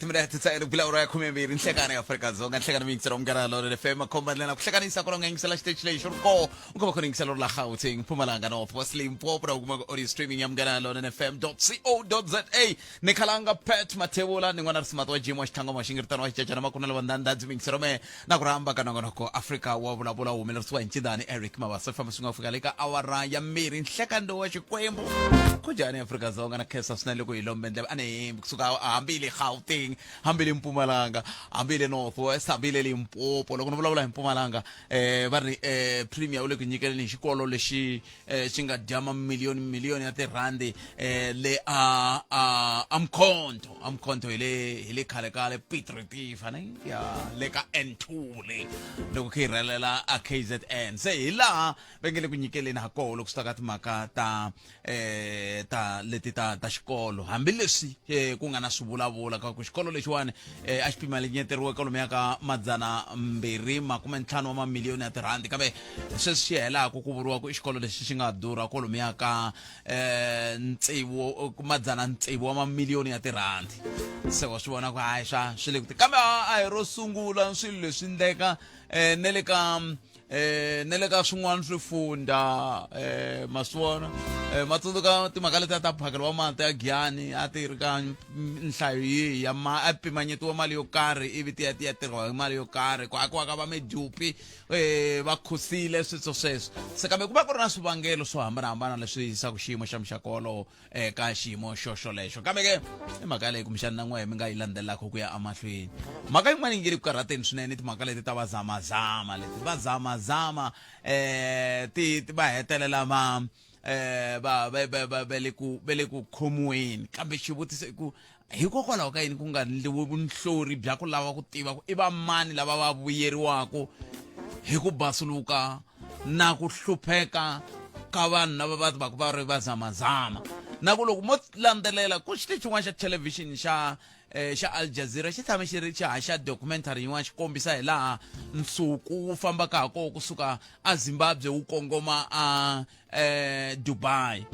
timinete ntsena ku bila awara ya 12 nhlekani ya Afrika-Dzonga. Nhlekani mi yingisela Munghana Lonene FM, makhomba ndlela ku hlekanisa ku nga yingisela xiteji lexi ri koho u nga va khona yingisela ri la Gauteng, Mpumalanga, North West, Limpopo na u kuma ku audio streaming ya Munghana Lonene FM co za. Ni khalanga Pat Mathebula ni n'wana risimati wa Jim wa xitlhangoma xingiritano wa xicacana makunelo wa ndhandhandzi miyingiselo me na ku rhamba ka nongonoko Afrika wa vulavula wu humelerisiwa hi ncindani Eric Mabasa famba swi nga fika le ka awara ya mbirhi nhlekando wa Xikwembu. Ku njhani Afrika-Dzonga? Na khensa swinene loko hi lombe ndleve a ni hembi kusuka hambi hi le Gauteng, hambi le Mpumalanga, hambi le North West, hambi le Limpopo. Loko ni vulavula hi Mpumalanga, va ri premier u le ku nyikeleni hi xikolo lexi xi nga dya mamiliyoni miliyoni ya tirhandi le a a a Mkhonto. A Mkhonto hi le hi le khale ka le Piet Retief ne ya le ka N2 le loko khe hi rhelela a KZN. Se hi laha va nge le ku nyikeleni ha koho loko swi ta ka timhaka ta ta leti ta ta xikolo, hambileswi ku nga na swivulavula ka ku xikolo lexiwani a xi pimanyeteriwe kwalomuya ka 250 wa mamiliyoni ya tirhandi, kambe sweswi xi helaka ku vuriwa ku i xikolo lexi xi nga durha kwalomuya ka 6 wa mamiliyoni ya tirhandi. Se wa swi vona ku hayi swa swi le ku kambe a hi ro sungula swilo leswi ndleka ne le ka ne le ka swin'wana swifundha. Ma swi vona, ma tsundzuka timhaka letiya ta mphakelo wa mati ya Giyani, a ti ri ka nhlayo yihi ya ma a pimanyetiwa mali yo karhi ivi ti ya ti ya tirhiwa hi mali yo karhi ku akiwa ka va Medupi, va khusile switso sweswo. Se kambe ku va ku ri na swivangelo swo hambanahambana leswi yisaka xiyimo xa muxaka wolowo eka xiyimo xo xolexo. Kambe ke i mhaka leyi kumbexana na n'wehe mi nga yi landzelelaka ku ya emahlweni. Mhaka yin'wana yi nge le ku karhateni swinene, timhaka leti ta vazamazama leti vazamazama ti ti va hetelela va va va va va va le ku va le ku khomiweni. Kambe xivutiso i ku hikokwalaho ka yini ku nga endliwi vunhlori bya ku lava ku tiva ku i va mani lava va vuyeriwaka hi ku basuluka na ku hlupheka ka vanhu lava va va va ri vazamazama? Na ku loko mo landzelela ku xitichi xin'wana xa thelevhixini xa xa Al Jazeera xi tshame xi ri xi haxa documentary yin'wana xi kombisa hi laha nsuku wu fambaka ha koho kusuka a Zimbabwe wu kongoma a Dubai.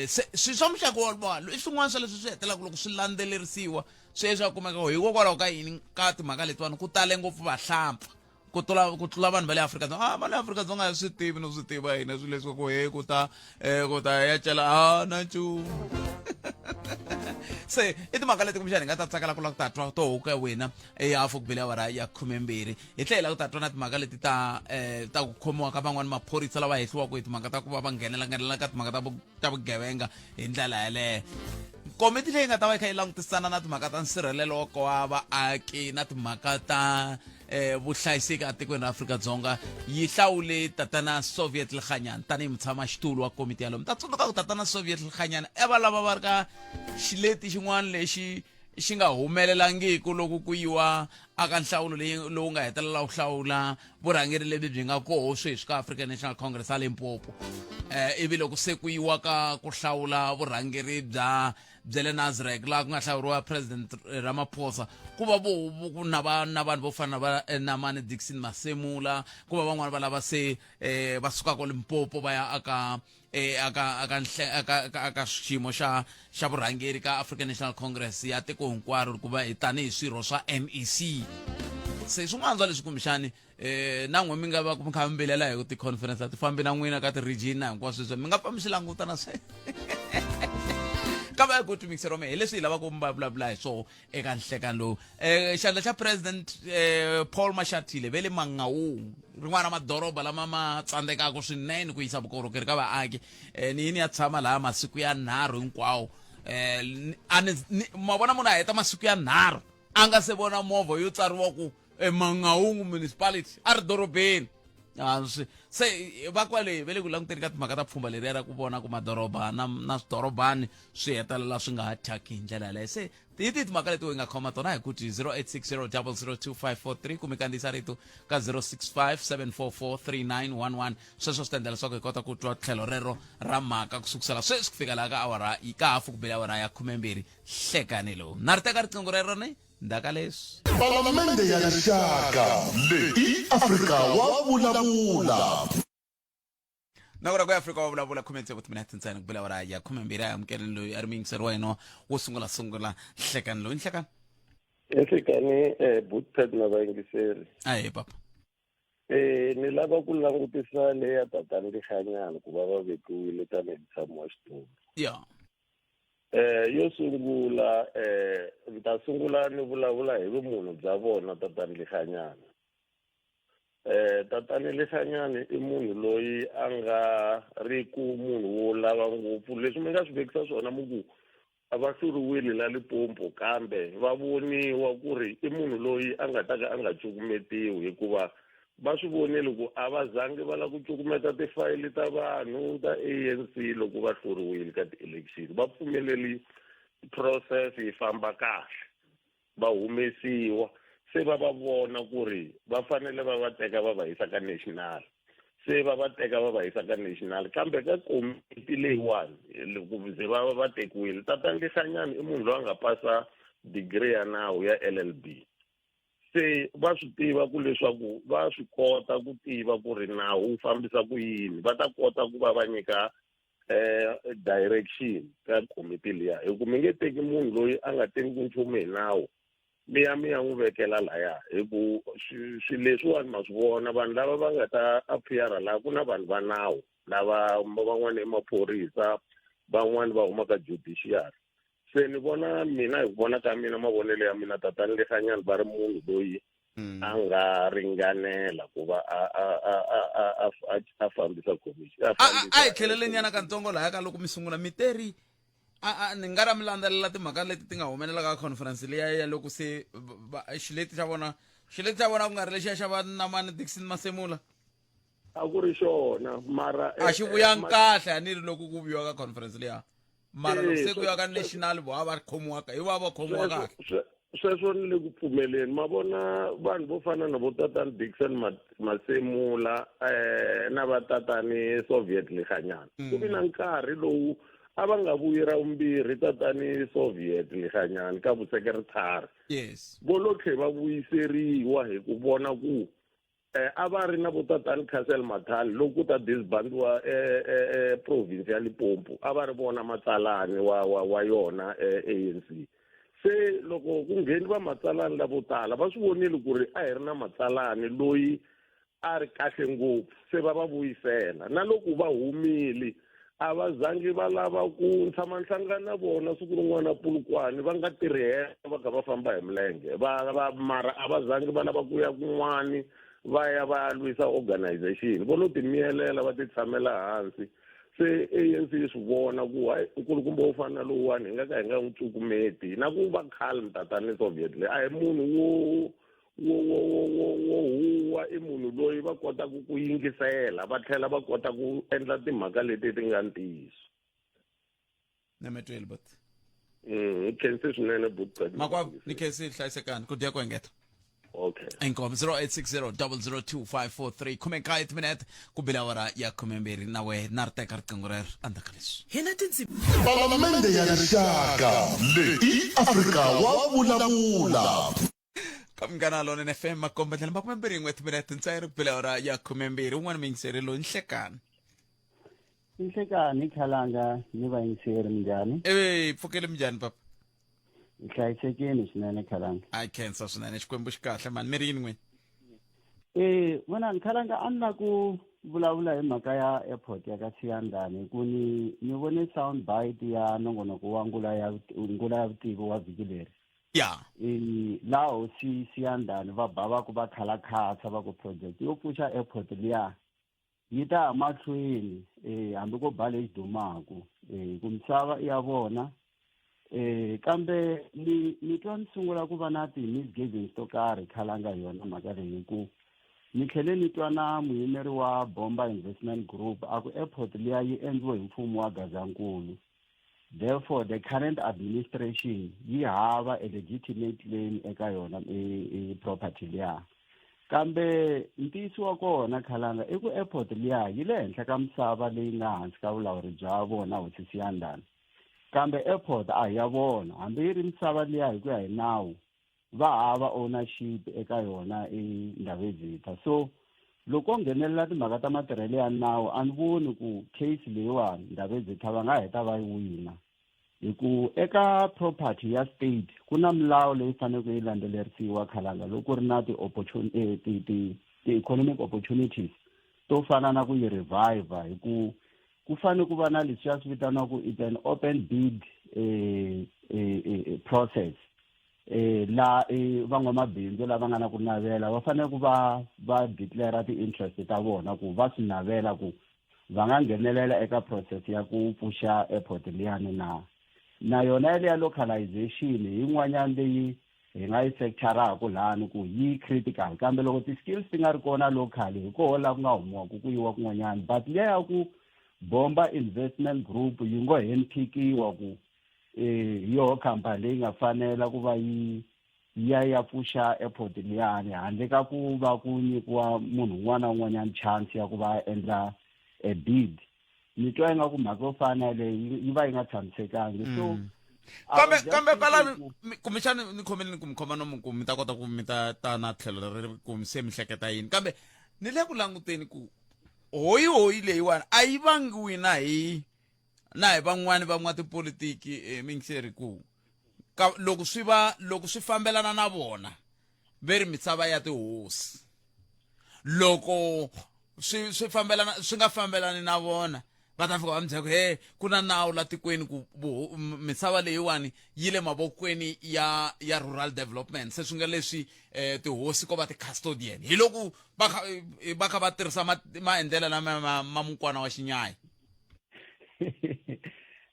Se swi swa muxaka wolowo i swin'wana swa leswi swi hetelelaka loko swi landzelerisiwa swi ye swa kumeka hikokwalaho ka yini ka timhaka letiwani ku tale ngopfu vahlampfa ku tlula ku tlula vanhu va le Afrika-Dzonga. A va le Afrika-Dzonga a swi tivi no swi tiva hina swilo leswi ku he ku ta ku ta ya cela a na nchumu. Se i timhaka leti kumbexana hi nga ta tsakela ku lava ku ta twa to huka wena ehafu ku bile awara ya 12. Hi tlhela hi lava ku ta twa na timhaka leti ta ta ku khomiwa ka van'wani maphorisa lava hehliwaka hi timhaka ta ku va va nghenela nghenela ka timhaka ta ta vugevenga hi ndlela yaleyo. Komiti leyi nga ta va yi kha yi langutisana na timhaka ta nsirhelelo wa vaaki na timhaka ta vuhlayiseki etikweni ra Afrika-Dzonga yi hlawule tatana Soviet Lekganyane tanihi mutshamaxitulu wa komiti yaloyo. Mi ta tsundzuka ku tatana Soviet Lekganyane i va lava va ri ka xileti xin'wana lexi xi nga humelelangiku loko ku yiwa aka nhlawulo leyi lowu nga hetelela wu hlawula vurhangeri lebyi byi nga koho sweswi ka African National Congress a Limpopo, ivi loko se ku yiwa ka ku hlawula vurhangeri bya bya le Nasrec laha ku nga hlawuriwa President Ramaphosa, ku va vo ku na va na vanhu vo fana na va Namane Dixon Masemula, ku va van'wana va lava se va sukaka Limpopo va ya aka aka aka aka aka xiyimo xa xa vurhangeri ka African National Congress ya tiko hinkwaro ku va hi tanihi swirho swa MEC. Se swin'wana swa leswi kumbexani na n'we mi nga va mi kha mi vilela hi ti-conference a ti fambi na n'wina ka ti-region na hinkwaswo sweswo mi nga pfa mi swi languta na swe. Kambe ku timixero me hi leswi hi lavaka ku mi vulavula hi swoho eka nhlekani lowu. Xandla xa President Paul Mashatile ve le Mangaung, rin'wana ra madoroba lama ma tsandzekaka swinene ku yisa vukorhokeri ka vaaki. Ni yini ya tshama laha masiku ya 3 hinkwawo. A ni, ni, ma vona munhu a heta masiku ya 3 a nga se vona movha yo tsariwa ku Mangaung Municipality a ri dorobeni. Swi se va kwale va le ku languteni ka timhaka ta pfhumba leriya ra ku vona ku madoroba na na swidorobani swi hetelela swi nga ha thyaki hi ndlela yaleyo. Se hi tihi timhaka leti u nga khoma tona hi ku ti 0860002543 kumbe kandziyisa rito ka 0657443911. Sweswo swi ta endla leswaku hi kota ku twa tlhelo rero ra mhaka ku sukusela sweswi ku fika laha ka awara ka hafu ku bile awara ya 12 hlekani lowu. Na ri teka riqingho rero ni ndzhaka leswi. Palamende ya Rixaka leyi i Afrika wa vulavula. Na ku ra ku Afrika wa vulavula 16 timinete ntsena ku bela awara ya 12. A amukeleni loyi a ri muyingiseri wa hina wo sungula sungula nhlekani loyi. Nhlekani. Nhlikani Bootpad na vayingiseri. Ahee papa. Ni lava ku langutisa leya tatani Lehanyana ku va va vekiwile tanihi mutshami wa xitulu. Ya. Yo sungula ni ta sungula ni vulavula hi vumunhu bya vona tatani Lehanyana. Tatani Lehanyana i munhu loyi a nga ri ku munhu wo lava ngopfu leswi mi nga swi vekisa swona mi ku A va hluriwile la Limpopo kambe va voniwa ku ri i munhu loyi a nga ta ka a nga cukumetiwi hikuva va swi vonile ku a va zangi va lava ku cukumeta tifayili ta vanhu ta ANC loko va hluriwile ka ti-election. Va pfumeleli process yi famba kahle, va humesiwa se va va vona ku ri va fanele va va teka va va yisa ka national. Se va va teka va va yisa ka national, kambe ka komiti leyiwani loko ze va va va tekiwile, tatana Lehlanyana i munhu loyi a nga pasa degree ya nawu ya L_L_B. Se va swi tiva ku leswaku va swi kota ku tiva ku ri nawu wu fambisa ku yini, va ta kota ku va va nyika direction ka komiti liya, hi ku mi nge teki munhu loyi a nga tivi nchumu hi nawu mi ya mi ya n'wi vekela laya, hi ku swilo leswiwani ma swi vona vanhu lava va nga ta appear-a laha ku na vanhu va nawu lava van'wani i maphorisa, van'wani va huma ka judiciary. Se ni vona mina hi ku vona ka mina mavonelo ya mina tatana Lehanyana va ri munhu loyi a nga ringanela ku va a fambisa commission. A a hi tlhelele nyana kantsongo lahaya ka loko mi sungula mi teri a ni nga ra mi landzelela timhaka leti ti nga humelela ka conference liya ya loko se xileti xa vona xileti xa vona ku nga ri lexiya xa va Namani Dixon Masemula. A ku ri xona mara a xi vuyangi kahle a ni ri loko ku vuyiwa ka conference liya, mara loko se ku yiwa ka national vo a va khomiwa hi va va khomiwa kahle. Sweswo ni le ku pfumeleni ma vona vanhu vo fana na vo tatani Dixon Masemula na va tatani Soviet Lehanyana. Ku vi na nkarhi lowu a va nga vuyi ra vumbirhi tatani Soviet Lehanyana ka vusekretari. Vo lo tlhe va vuyiseriwa hi ku vona ku a va ri na vo tatani Cassel Mathale loko ku ta disbandiwa province ya Limpopo, a va ri vona matsalani wa yona ANC. Se loko ku ngheni va matsalani lavo tala va swi vonile ku ri a hi ri na matsalani loyi a ri kahle ngopfu, se va va vuyisela. Na loko va humile a va zangi va lava ku tshama nhlangana na vona siku rin'wana Polokwane, va nga tirhela va kha va famba hi milenge va va mara a va zangi va lava ku ya kun'wani va ya va ya lwisa organization, vo lo timiyelela va ti tshamela hansi. Se ANC yi swi vona ku hayi nkulukumba wo fana na lowuwani hi nga ka hi nga n'wi cukumeti, na ku va calm tatani Soviet leyi a hi munhu wo wo wo wo wo wo huwa, i munhu loyi va kotaka ku yingisela va tlhela va kota ku endla timhaka leti ti nga ntiyiso. Nametweli but Ni khensi swinene but makwavo ni khensi hlayisekani ku dya ku engeta. Okay. Inkomo 0860 002 543 timinete ku bile awara ya 12 na we na ri teka riqingho rero endzhaku ka leswi. Hina tindzimi. Palamende ya Rixaka leyi i Afrika wa vulavula. Ka Munghana Lonene FM makomba ndlela 21 timinete ntsena ri ku bile awara ya 12 un'wana muyingiseri loyi nhlekani. Nhlekani Khalanga ni vayingiseri minjhani? E pfukele minjhani papa? Hi hlayisekile swinene Khalanga. A khensa swinene Xikwembu xi kahle mani mi ri yini n'wini? Vonani Khalanga a ni la ku vulavula hi mhaka ya airport ya ka Siyandhani hi ku ni ni vone sound bite ya nongonoko wa ngula ya ngula ya vutivi wa vhiki leri. Ya. Laha hosi Siyandhani va ba va ku va khalakhatsa va ku project yo pfuxa airport liya yi ta ya mahlweni hambi ko ba lexi dumaku ku misava i ya vona kambe ni ni twa ni sungula ku va na ti-misgivings to karhi khalanga hi yona mhaka leyi hi ku ni tlhele ni twa na muyimeri wa Bomba Investment Group a ku airport liya yi endliwe hi mfumo wa Gazankulu, therefore the current administration yi hava a legitimate claim eka yona i property liya. Kambe ntiyiso wa kona Khalanga i ku airport liya yi le henhla ka misava leyi nga hansi ka vulawuri bya vona hosi Siyandhani, kambe airport a hi ya vona hambi yi ri misava liya hi ku ya hi nawu va hava ownership eka yona i Ndhavezitha. So loko ko nghenelela timhaka ta matirhelo ya nawu a ni voni ku case leyiwani Ndhavezitha va nga heta va yi wina. Hi ku eka property ya state ku na milawu leyi faneleke yi landzelerisiwa khalanga loko ku ri na ti ti ti ti-economic opportunities to fana na ku yi revive hi ku ku fanele ku va na leswiya swi vitaniwaku it's an open bid process la van'wamabindzu lava nga na ku navela va fanele ku va va declare ti-interest ta vona ku va swi navela ku va nga nghenelela eka process ya ku pfuxa airport liyani na na yona yaleya localization hi yin'wanyana leyi hi nga yi sectoraka lani ku yi critical kambe loko ti-skills ti nga ri kona locally hi koho laha ku nga humiwaku ku yiwa kun'wanyana but liya ya ku bomba investment group yi ngo handpickiwa ku hi yoho khampani leyi nga fanela ku va yi ya ya pfuxa airport liyani handle ka ku va ku nyikiwa munhu un'wana na un'wanyana chance ya ku va a endla a bid ni twa ingaku mhaka yo fana yaleyo yi va yi nga tshamisekangi so kambe kambe kwalano kumbexani ni khomele ni ku mi khoma nomu ku mi ta kota ku mi ta ta na tlhelo leri ku se mi hleketa yini kambe ni le ku languteni ku hoyi hoyi leyiwani a yi vangiwi na hi na hi van'wani van'watipolitiki eh, mingiseri ku ka loko swi va loko swi fambelana na vona ve ri misava ya tihosi loko swi swi fambelana swi nga fambelani na vona va ta fika va mi byela ku he ku na nawu la tikweni ku misava leyiwani yi le mavokweni ya ya rural development se swi nga leswi eh, tihosi ko va ti-custodian hi loko va kha va kha va tirhisa maendlelo lama ma ma mukwana wa xinyayi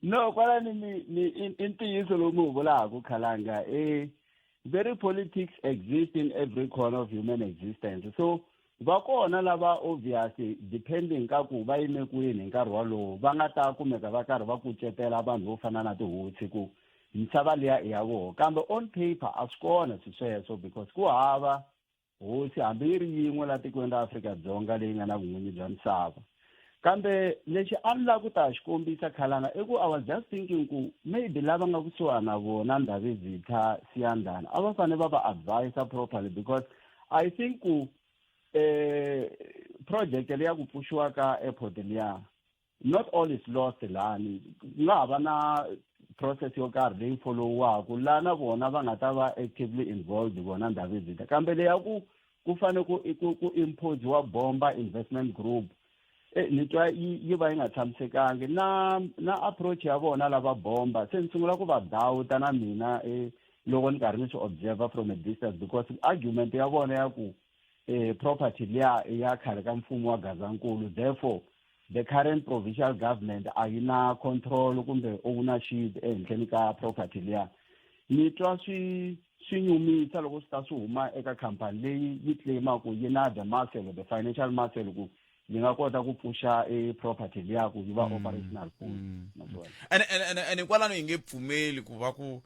no kwalani ni ni i ntiyiso lowu mi wu vulaka khalanga e very politics exist in every corner of human existence so va kona lava obviously depending ka ku va yime kwini hi nkarhi wolowo va nga ta kumeka va karhi va kucetela vanhu vo fana na tihosi ku misava liya i ya vona kambe on paper a swi kona swi sweswo because ku hava hosi hambi yi ri yin'we la tikweni ra Afrika-Dzonga leyi nga na vun'winyi bya misava kambe lexi a ni lava ku ta xi kombisa khalanga i ku I was just thinking ku maybe lava nga kusuhana na vona Ndhavezitha Siyandhani a va fanele va va advise properly because I think ku project leya ku pfuxiwa ka airport liya not all is lost lani ku nga ha va na process yo karhi leyi folowiwaka laha na vona va nga ta va actively involved vona Ndhavezitha kambe leya ku ku fanele ku ku ku imposiwa bomba investment group ni twa yi yi va yi nga tshamisekangi na na approach ya vona lava bomba se ni sungula ku va dawuta na mina loko ni karhi ni swi observer from a distance because argument ya vona ya ku property liya ya khale ka mfumo wa Gazankulu therefore the current provincial government a yi na control kumbe ownership ehenhleni ka property liya ni twa swi swi nyumisa loko swi ta swi huma eka khampani leyi yi claimaku yi na the muscle the financial muscle ku yi nga kota ku pfuxa e property liya ku yi va operational full ene ene ene ene kwalano yi nge pfumeli ku va ku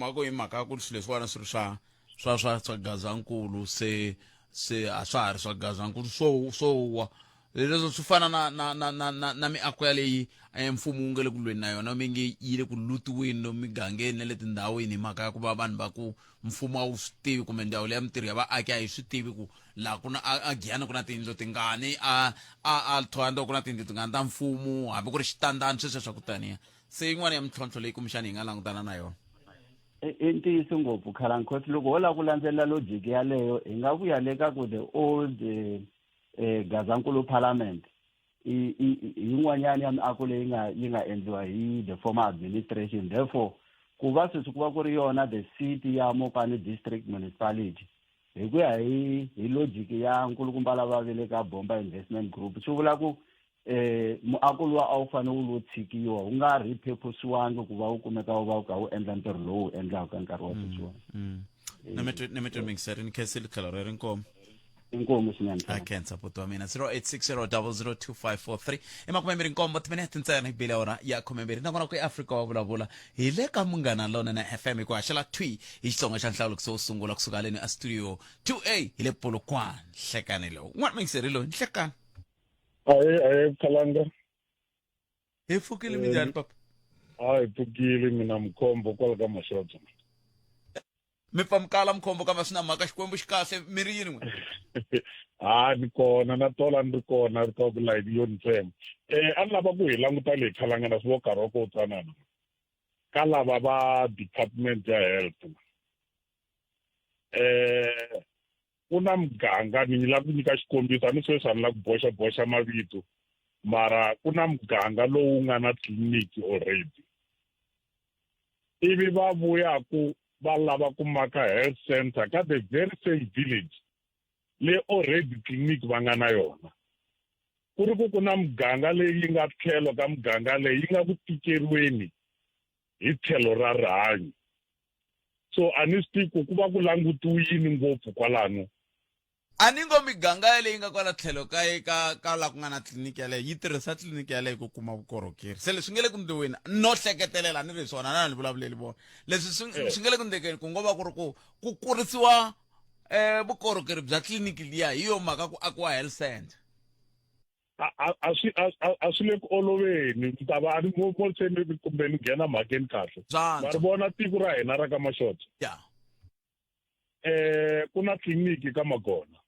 mhaka hi mhaka ku swilo leswiwani swi ri swa swa swa swa gazankulu se se a swa ha ri swa gazankulu swo swo wa leswo swi fana na na na na na, na miako yaleyi mfumo wu nga le ku lweni na yona mi nge yi le ku lutiweni lomu migangeni na le tindhawini hi mhaka ya ku va vanhu va ku mfumo a wu swi tivi kumbe ndzawulo ya mintirho ya vaaki a yi swi tivi ku laha ku na a Giyani ku na tiyindlu tingani a a a Thohoyandou ku na tiyindlu tingani ta mfumo hambi ku ri xitandani sweswo swa ku taniya se yin'wana ya mintlhontlho leyi kumbexana hi nga langutana na yona I ntiyiso ngopfu khalankosi loko ho lava ku landzelela logic yaleyo hi nga vuya le ka ku the old Gazankulu parliament i yin'wanyana ya miako leyi nga yi nga endliwa hi the former administration therefore ku va sweswi ku va ku ri yona the city ya Mopani district municipality hi ku ya hi hi logic ya nkulukumba lava ve le ka Bomba Investment Group swi vula ku muako luwa a wu fanele wu lo tshikiwa wu nga repurposiwangi ku va wu kumeka wu va wu kha wu endla ntirho lowu wu endlaka ka nkarhi wa sweswiwani ni mi twe mingiseri ni khensile tlhelo rero inkomu inkomu swinene a khensa buti wa mina 0860002543 i makumembirhi nkombo timinete ntsena hi bile wona ya khumembirhi nakona ku eafrika wa vulavula hi le ka munghana lonene fm hi ku haxela thwi hi xitsonga xa nhlawulo wo sungula kusuka leni a studio 2a hi le polokwane nhlekani lowu n'wana mingiseri loyi nhlekani Ahe, ahe, Khalanga. Hi pfukile minjhani papa? A hi pfukile mina Mkhombo kwala ka Maxodzo. Mi pfa mi kala Mkhombo kambe swi na mhaka Xikwembu xi kahle mi ri yini n'wina? Ha ni kona na tola ni ri kona ri ka ku layini yo ni tsema. Eh a ni lava ku hi languta leyi Khalanga na swi vo nkarhi wa ko tsanana. Ka lava va department ya health, ku na muganga, ni lava ku nyika xikombiso, a ni sweswi a ni lava ku boxa boxa mavito, mara ku na muganga lowu nga na tliliniki already, ivi va vuya ku va lava ku maka health center ka the very same village le already clinic va nga na yona, ku ri ku ku na muganga leyi yi nga tlhelo ka muganga leyi yi nga ku tikeriweni hi tlhelo ra rihanyo. So a ni swi tivi ku ku va ku langutiwe yini ngopfu kwalano. A ni ngo miganga yaleyi nga kwala tlhelo ka ka ka la ku nga na tliliniki yaleyo yi tirhisa tliliniki yaleyo ku kuma vukorhokeri. Se leswi nge le ku ndliweni, no hleketelela, ni ri hi swona na ni vulavuleli vona leswi swi nge le ku ndlekeni, ku ngo va ku ri ku ku kurisiwa vukorhokeri bya tliliniki liya, hi yo mhaka ku akiwa health center. A swi a swi le ku oloveni, ni ta va a ni mo se ni kumbe ni nghena mhakeni kahle. Ma ri vona tiko ra hina ra ka Mashotso, ku na tliliniki ka Magona.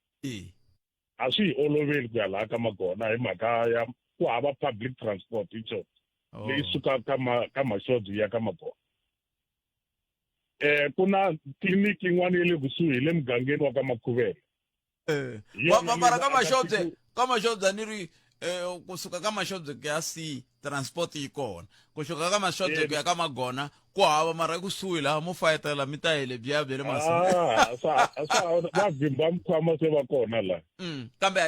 A swi hi oloveli ku ya laha ka Magona hi mhaka ya ku hava public transport hi short leyi sukaka ka Mashotso yi ya ka Magona. Ku na tliliniki yin'wana ya le kusuhi le mugangeni wa ka Makhuvele. Mara ka Mashobye, ka Mashobye ni ri kusuka ka Mashobye ku ya C transport yi kona, kusuka ka Mashobye ku ya ka Magona ku hava, mara ekusuhi laha mo fayetela mi ta hi lebyiya bya le masi. Va vhimba mikhwama se va kona la. Kambe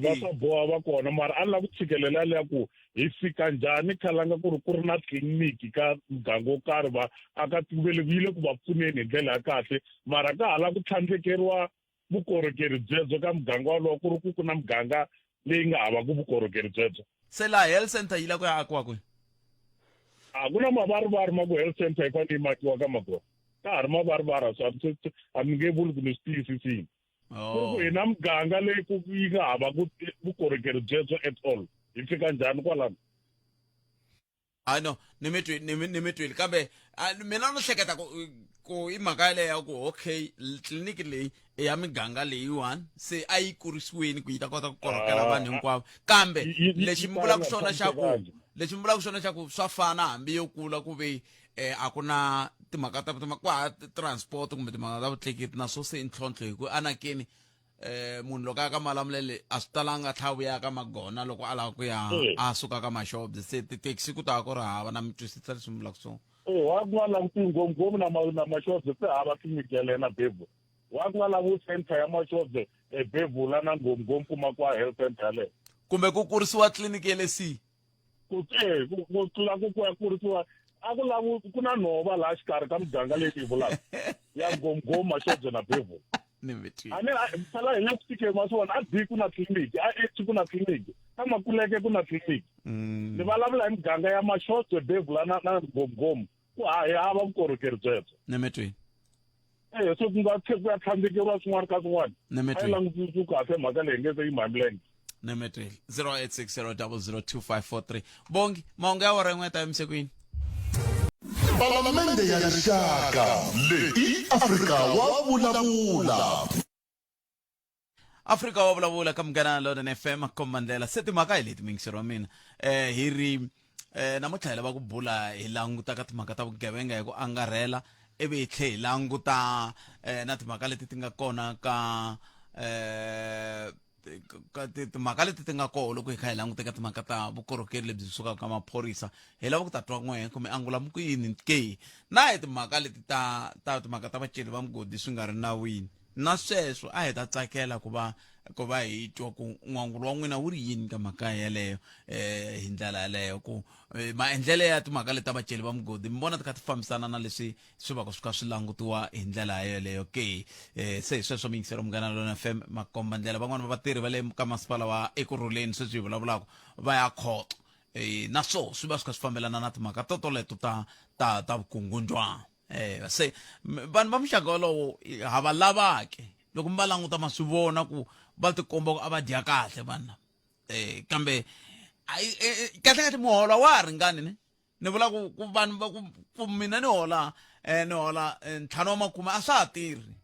va swa boha va kona, mara a ni lava ku tshikelela leya ku hi fika njhani khalanga ku ri ku ri na tliliniki ka muganga wo karhi, va aka tiko yi le ku va pfuneni hi ndlela ya kahle, mara ka ha lava ku tlhandlekeriwa vukorhokeri byebyo ka muganga walowo, ku ri ku ku na muganga leyi nga havaku vukorhokeri byebyo. Se laha health center yi lava ku ya akiwa kwihi? A ku na mavarivari ma ku health center yi fanele yi makiwa ka Magona, ka ha ri mavarivari, a ni nge vuli ku ni swi tiyisisile. Ku ri ku hi na muganga leyi ku yi nga havaku vukorhokeri byebyo at all, hi fika njhani kwalano? A no, ni mi twi ni mi twile, kambe mina no hleketa ku ku i mhaka yaleyo ya ku okay, tliliniki leyi i ya miganga leyiwani, se a yi kurisiweni ku yi ta kota ku korhokela vanhu hinkwavo. Kambe lexi mi vulaka xona xa ku lexi mi vulaka xona xa ku swa fana hambi yo kula ku ve a ku na timhaka ta ku ha transport kumbe timhaka ta vutleketi, na swo se i ntlhontlho, hi ku anakeni munhu loko a ka Malamulele a swi talanga tlha vuya ka Magona loko a lava ku ya a suka ka Mashobye, se tithekisi ku ta va ku ri hava. Na mi twisisa leswi mi vulaka swona. Wa ku nga lavi tingomgomu na Mashobye se hava tliliniki yaleyo na Bebula, wa ku nga lavi center ya Mashobye, Bebula na Ngomgomu kuma kwa health center yaleyo. Kumbe ku kurisiwa tliliniki ya le C. Ku ku tlula ku ku ya kurisiwa, a ku lavi ku na nhova laha xikarhi ka miganga leyi yi vulaka ya Ngomgomu, Mashobye na Bebula. Ni mi twile. A ni phela hi le ku fikeni ma swi vona, a D ku na tliliniki, a H ku na tliliniki, ka Makuleke ku na tliliniki. Ni vulavula hi miganga ya Mashobye, Bebula na Ngomgomu, ku ha hi hava vukorhokeri byebyo. Ni mi twile. Se ku nga tlhe ku ya tlhandlekeriwa swin'wana ka swin'wana. Ni mi A yi twile. langutisiwi kahle mhaka leyi nge se yi mha milenge. Ni mi twile. 0860002543. Bongi, mahungu ya awara yin'we ya ta yimise ku yini? Palamende ya Rixaka, leyi i Afrika wa vulavula. Afrika wa vulavula ka Munghana London FM, komba ndlela. Se timhaka hi leti, mingisero wa mina, hi ri namuntlha hi lava ku bula hi languta ka timhaka ta vugevenga hi ku angarhela, ivi hi tlhe hi languta na timhaka leti ti nga kona ka timhaka leti ti nga koho loko hi kha hi languta ka timhaka ta vukorhokeri lebyi sukaka ka maphorisa. Hi lava ku ta twa n'wehe kumbe angula mi ku yini ke na hi timhaka leti ta timhaka ta vaceli va mugodi swi nga ri nawini, na sweswo a hi ta tsakela ku va hi twa ku n'wangulo wa n'wina wu ri yini ka mhaka yeleyo, hi ndlela yeleyo ku maendlelo ya timhaka leti ta vaceli va mugodi mi vona ti kha ti fambisana na leswi swi va swi kha swi langutiwa hi ndlela yeleyo ke. Se hi sweswo, miyingisero Munghana Lona FM, makomba ndlela. Van'wani va vatirhi va le ka masipala wa Ekurhuleni sweswi hi vulavulaka va ya khoto, na swoho swi va swi kha swi fambelana na timhaka totoleto ta vukungundzwana. Se vanhu va muxaka wolowo ha va lavake, loko mi va languta ma swi vona ku va tikomba ku a va dya kahle vanhu, kambe kahle kahle muholo wa ha ringani. Ni vula ku vanhu va ku mina ni hola 50 a swa ha tirhi.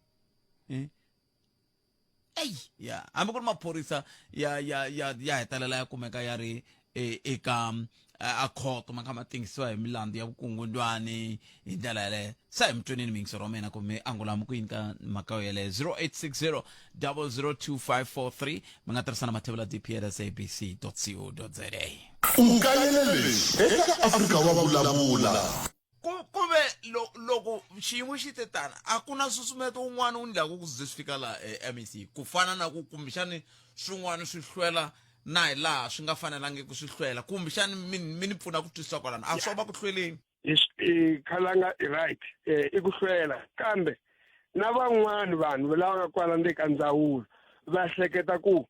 Eyi ya, hambi ku ri maphorisa ya hetelela ya kumeka ya ri. eka a khoto ma kha ma tengisiwa hi milandzu ya vukungundwani hi ndlela yaleyo se hi mutwenini miyingisero wa mina kumbe angulamu ku yini ka mhaka yeleyo 0860 002543 mi nga tirhisa na mathevula dp at sabc co za. U kayela leswi eka Afrika wa Vulavula. Ku ku ve loko xiyimo xi te tana a ku na nsusumeto wun'wana wu ndlaku ku ze swi fika laha MEC ku fana na ku kumbexani swin'wana swi hlwela na hi laha swi nga fanelangiki swi hlwela kumbexani mi ni pfuna ku twisisa kwalano a swo va ku hlweleni. I khalanga i right i ku hlwela kambe na van'wani vanhu lava nga kwala ndzeni ka ndzawulo va hleketa ku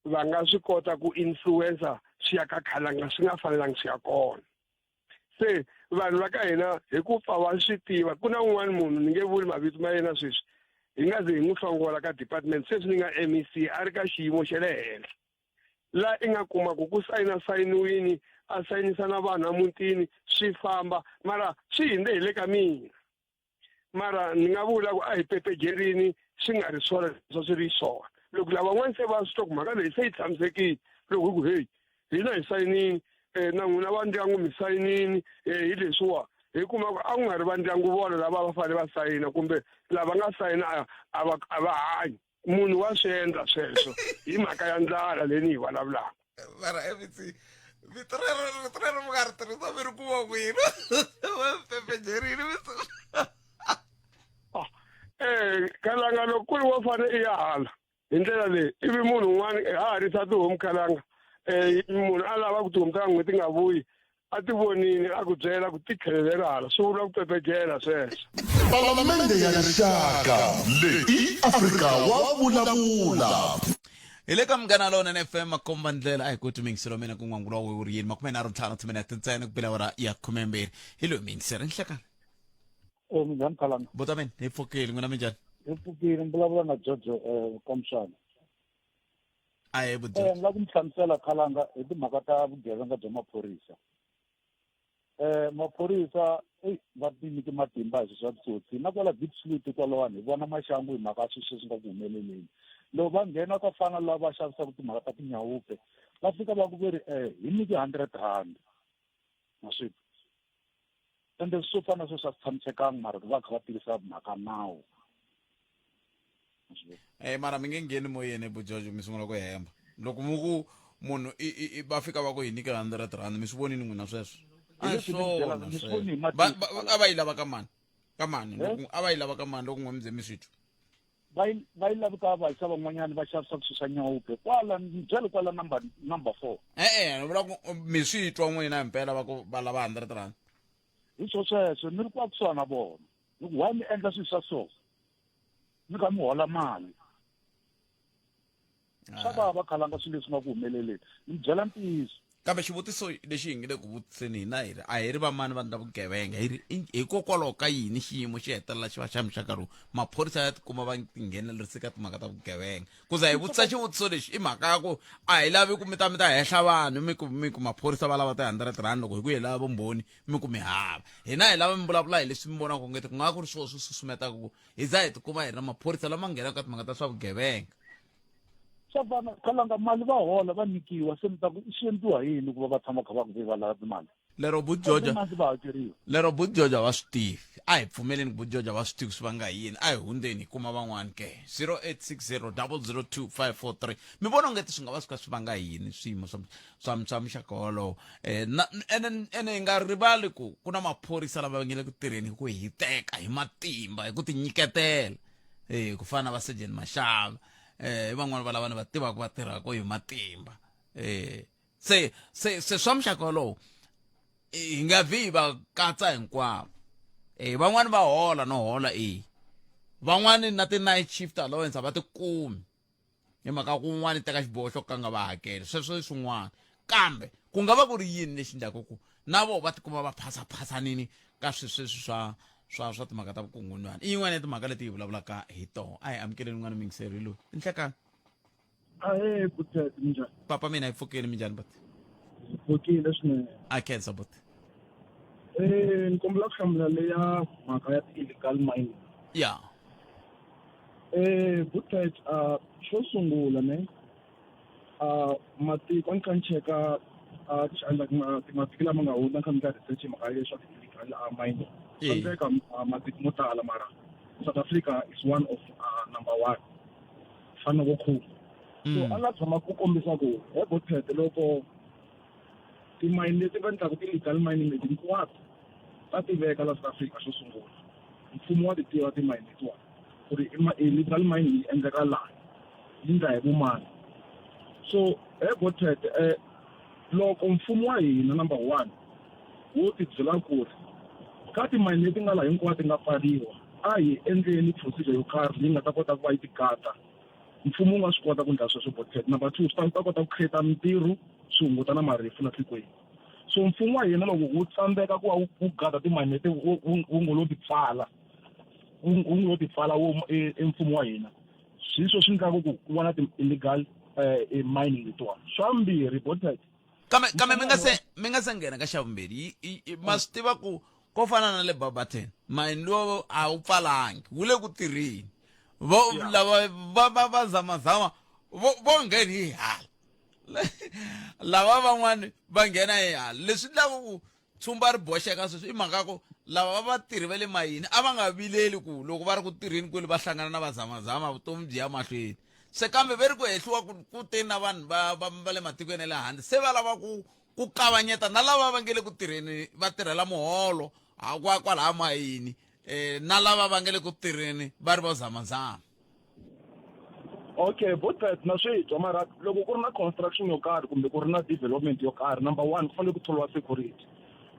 va nga swi kota ku influencer swi ya ka khalanga swi nga fanelangi swi ya kona. Se vanhu va ka hina hi ku pfa va swi tiva ku na un'wana munhu ni nge vuli mavito ma yena sweswi hi nga ze hi n'wi hlongola ka department sweswi ni nga MEC a ri ka xiyimo xa le henhla la i nga kuma ku ku sayina sayiniwini a sayinisa na vanhu emutini swi famba mara swi hindze hi le ka mina mara ni nga vula ku a hi pepejerini swi nga ri swona leswi swi ri swona loko lavan'wana se va swi twa ku mhaka leyi se yi tshamisekile loko hi ku heyi hina hi sayinini um na n'wina va ndyangu mi sayinini um hi leswiwa hi kuma ku a ku nga ri va ndyangu vona lava va fanele va sayina kumbe lava nga sayina a va a va hanyi munhu wa swi endla sweswo hi mhaka ya ndlala leyi ni yi vulavulaka. Mara MEC vito rero rito rero mi nga ri tirhisa mi ri kuma kwini va pepejerini mi Khalanga loko ku ri wo fane i ya hala hi ndlela leyi ivi munhu un'wana ha ha risa tihomu khalanga munhu a lava ku tihomu ta n'we ti nga vuyi a ti vonile a ku byela ku ti tlhelelela hala swi vula ku pepejela sweswo. Palamende ya Rixaka leyi i Afrika wa Vulavula. Hi le ka Munghana Lonene FM makomba ndlela a hi koti miyingiselo mina ku n'wangula wa wu ri yini 35 timinete ntsena ku bela awara ya 12 hi loyi miyingiselo nhlekani. Minjhani Phalana? Bota mina hi pfukile n'wina minjhani? Hi pfukile ni vulavula na Jojo Kamshana. A hi Ni lava ku mi hlamusela Khalanga hi timhaka ta vugevenga bya maphorisa. Maphorisa eyi va ti nyike matimba hi swilo swa titsotsi na kwala Diepsloot kwalawani hi vona maxangu hi mhaka ya swilo sweswi nga ku humeleleni. Loko va nghena ka fana lava va xavisaka timhaka ta tinyawupe va fika va ku ve ri hi nyike hundred rand ma swi ende swo fana na sweswo a swi tshamisekanga mara ku va kha va tirhisa mhaka nawu. Mara mi nge ngheni moyeni bujojo mi sungula ku hemba loko mu ku munhu i va fika va ku hi nyike hundred rand mi swi vonini n'wina sweswo a hi swona sweswo a va yi lava ka mani ka mani loko a va yi lava ka mani loko n'we mi ze mi swi twa va yi va yi lavi ka vaxava van'wanyana va xavisaka swilo swa nyawupe kwala ni byele kwala number number 4. E-e ni vula ku mi swi twa n'wina himpela va ku va lava hundred rand. Hi swo sweswo ni ri kwa kusuhana na vona ni ku why mi endla swilo swa so mi kha mi hola mali swa vava khalanga swilo leswi nga ku humeleleni ni byela ntiyiso. Kambe xivutiso lexi hi nge le ku vutiseni hina hi ri a hi ri vamani vanhu ta vugevenga hi ri hikokwalaho ka yini xiyimo xi hetelela xi va xa muxaka lowu maphorisa ya tikuma va tinghenelerise ka timhaka ta vugevenga ku za hi vutisa xivutiso lexi i mhaka ya ku a hi lavi ku mi ta mi ta hehla vanhu mi ku mi ku maphorisa va lava ti-hundred rand loko hi ku hi lava vumbhoni mi ku mi hava hina hi lava mi vulavula hi leswi mi vonaka ongeti ku nga ku ri swona swi susumetaka ku hi za hi tikuma hi ri na maphorisa lama nghenaka ka timhaka ta swa vugevenga. Swa fana khalanga mali va hola va nyikiwa se mi ta ku swi endliwa hi yini ku va va tshama kha va ku va lava timali lero bujoja Every month va hakeriwa. Lero bujoja va swi tivi a hi pfumeleni ku bujoja va swi tivi swi vanga hi yini a hi hundzeni hi kuma van'wani ke 0860 002 543 mi vona ongeti swi nga va swi kha swi vanga hi yini swiyimo swa swa swa muxaka wolowo na ene ene hi nga rivali ku ku na maphorisa lava nga le ku tirheni hi ku hiteka hi matimba hi ku tinyiketela ku fana na va Sergeant Mashava i van'wani va lava ni va tivaka va tirhaka hi matimba se se se swa muxaka wolowo hi nga vi hi va katsa hinkwavo van'wani va hola no hola van'wani na ti-night shift allowance a va ti kumi hi mhaka ku un'wana teka xiboho xo ka nga va hakeli sweswo i swin'wana kambe ku nga va ku ri yini lexi endlaka ku na vona va tikuma va phasaphasanini ka swilo sweswi swa swa swa timhaka ta vukungundzwana i yin'wana ya timhaka leti hi vulavulaka hi tona a hi amukeleni un'wana muyingiseri loyi i nhlekani. Ahee Butet, minjhani? Papa mina hi pfukile minjhani buti? Hi pfukile swinene. A khensa buti. Ni kombela ku hlamula leya mhaka ya ti-illegal mining. Ya. Butet, xo sungula ne, matiko a ni kha ni cheka Mavhiki lama nga hundza kha mi ka research hi mhaka leswa ti-illegal mining. Swa endleka matiko mo tala mara South Africa is one of number one. Fana vo Congo. So a nga tshama ku kombisa ku he Bothet loko timayini leti va endlaka ti-legal mining leti hinkwato ta tiveka la South Africa xo sungula. Mfumo wa ti tiva timayini letiwani ku ri illegal mining yi endleka laha yi ndla hi vumani. So he Bothet loko mfumo wa hina number one wo ti byela ku ri ka timayini leti nga laha hinkwato ti nga pfariwa a hi endleni procedure yo karhi leyi nga ta kota ku va yi ti gada mfumo wu nga swi kota ku endla sweswo Bothet. Number two swi ta kota ku create mintirho swi hunguta na marifu la tikweni. So mfumo wa hina loko wu tsandzeka ku va wu gada timayini leti wu ngo lo ti pfala wu ngo lo ti pfala wo e mfumo wa hina swi swi endlaka ku ku va na ti-illegal mining letiwani. Swa mbirhi Bothet Kambe kambe mi nga se nghena ka xa vumbirhi ma swi tiva ku ko fana na le Barberton mayini lowu a wu pfalangi wu le ku tirheni vo lava va va va zamazama vo nghena hi hala lava van'wani va nghena hi hala leswi endlaka ku tshumba ri boxeka sweswi i mhaka ku lava va vatirhi va le mayini a va nga vileli ku loko va ri ku tirheni kwele va hlangana na vazamazama vutomi byi ya mahlweni se kambe ve ri ku hehliwa ku ku te na vanhu va va va le matikweni ya le handle se va lava ku ku kavanyeta na lava va nge le ku tirheni va tirhela muholo kwa kwalaya mayini na lava va nge le ku tirheni va ri vo zamazama. Okay Botbet na swi twa mara loko ku ri na construction yo karhi kumbe ku ri na development yo karhi number one ku fanele ku thoriwa security.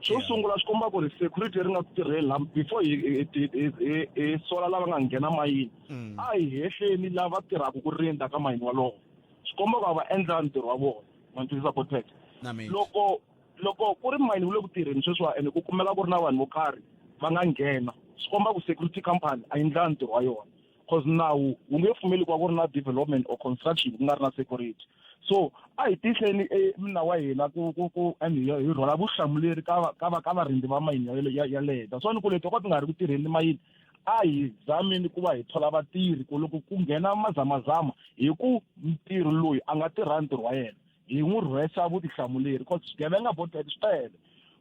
Xo sungula swi komba ku ri security ri nga ku tirheni la before hi sola lava nga nghena mayini a hi hehleni lava tirhaka ku rindza ka mayini walowo swi komba ku a va endla ntirho wa vona ma ni twisisa Botbet. Loko loko ku ri mayini wu le ku tirheni sweswiwa ene ku kumeka ku ri na vanhu vo karhi va nga nghena swi komba ku security company a yi ndlanga ntirho wa yona cause nawu wu nge pfumeli ku va ku ri na development or construction ku nga ri na security. So a hi tihleni minawu wa hina ku ku ku and hi rhwala vuhlamuleri ka ka ka varindzi va mayini yaleyo. That's why ni ku leti ka ti nga ri ku tirheni mayini a hi zameni ku va hi thola vatirhi ku loko ku nghena mazamazama hi ku ntirho loyi a nga tirha ntirho wa yena hi n'wi rhwesa vutihlamuleri cause swigevenga Botbet swi tele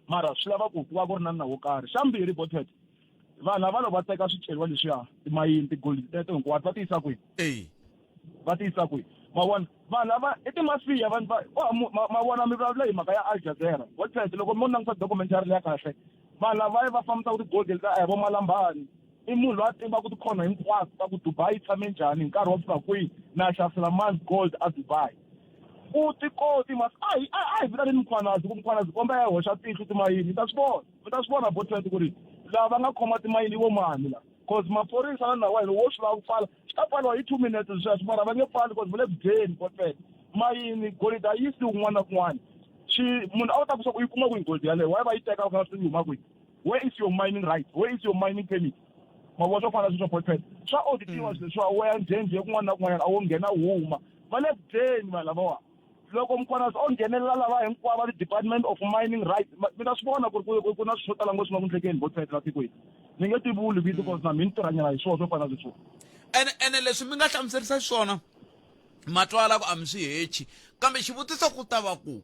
mara swi lava ku ku va ku ri na nawu wo karhi. Xa mbirhi Botbet vanhu lava loko va teka swiceriwa leswiya timayini tigolidi teto hinkwato va ti yisa kwihi? Va ti yisa kwihi? Ma vona vanhu lava i timafiya vanhu va ma vona mi vulavula hi mhaka ya Al Jazeera Botbet loko mo langutisa documentary leya kahle vanhu lava va fambisaka tigolidi leta a hi vo Malambani i munhu loyi a tivaka tikhona hinkwato ta ku Dubai yi tshame njhani hi nkarhi wa fika kwihi na xavisela mani gold a Dubai. U ti koti mas a hi a hi vitaneni Mkhwanazi ku Mkhwanazi komba ya hoxa tihlo timayini mi ta swi vona mi ta swi vona Botbet ku ri lava nga khoma timayini i vo mani la cause maphorisa na nawu wa hina wo swi lava ku pfala swi ta pfariwa hi 2 minutes sweswo mara va nge pfali cause va le ku dyeni Botbet mayini golidi a yi yisiwi kun'wana na kun'wana xi munhu a wu ta ku swa ku yi kuma kwihi golidi yaleyo why va yi teka va nga yi huma kwihi where is your mining right where is your mining permit ma vona swo fana na sweswo Botbet swa auditiwa swilo leswiwa wo ya njhenjhe kun'wana na kun'wanyana a wo nghena huma va le ku dyeni vanhu lavawa loko Mkhwanazi o nghenelela lava hinkwavo va ti-department of mining rights mi ta swi vona ku ri ku na swilo swo tala ngopfu swi nga ku ndlekeni Botbet la tikweni ni nge tivuli vito cause na mina ni tirhanyana hi swona swo fana na sweswo. Ene ene leswi mi nga hlamuserisa xiswona ma twala ku a mi swi hechi kambe xivutiso ku ta va ku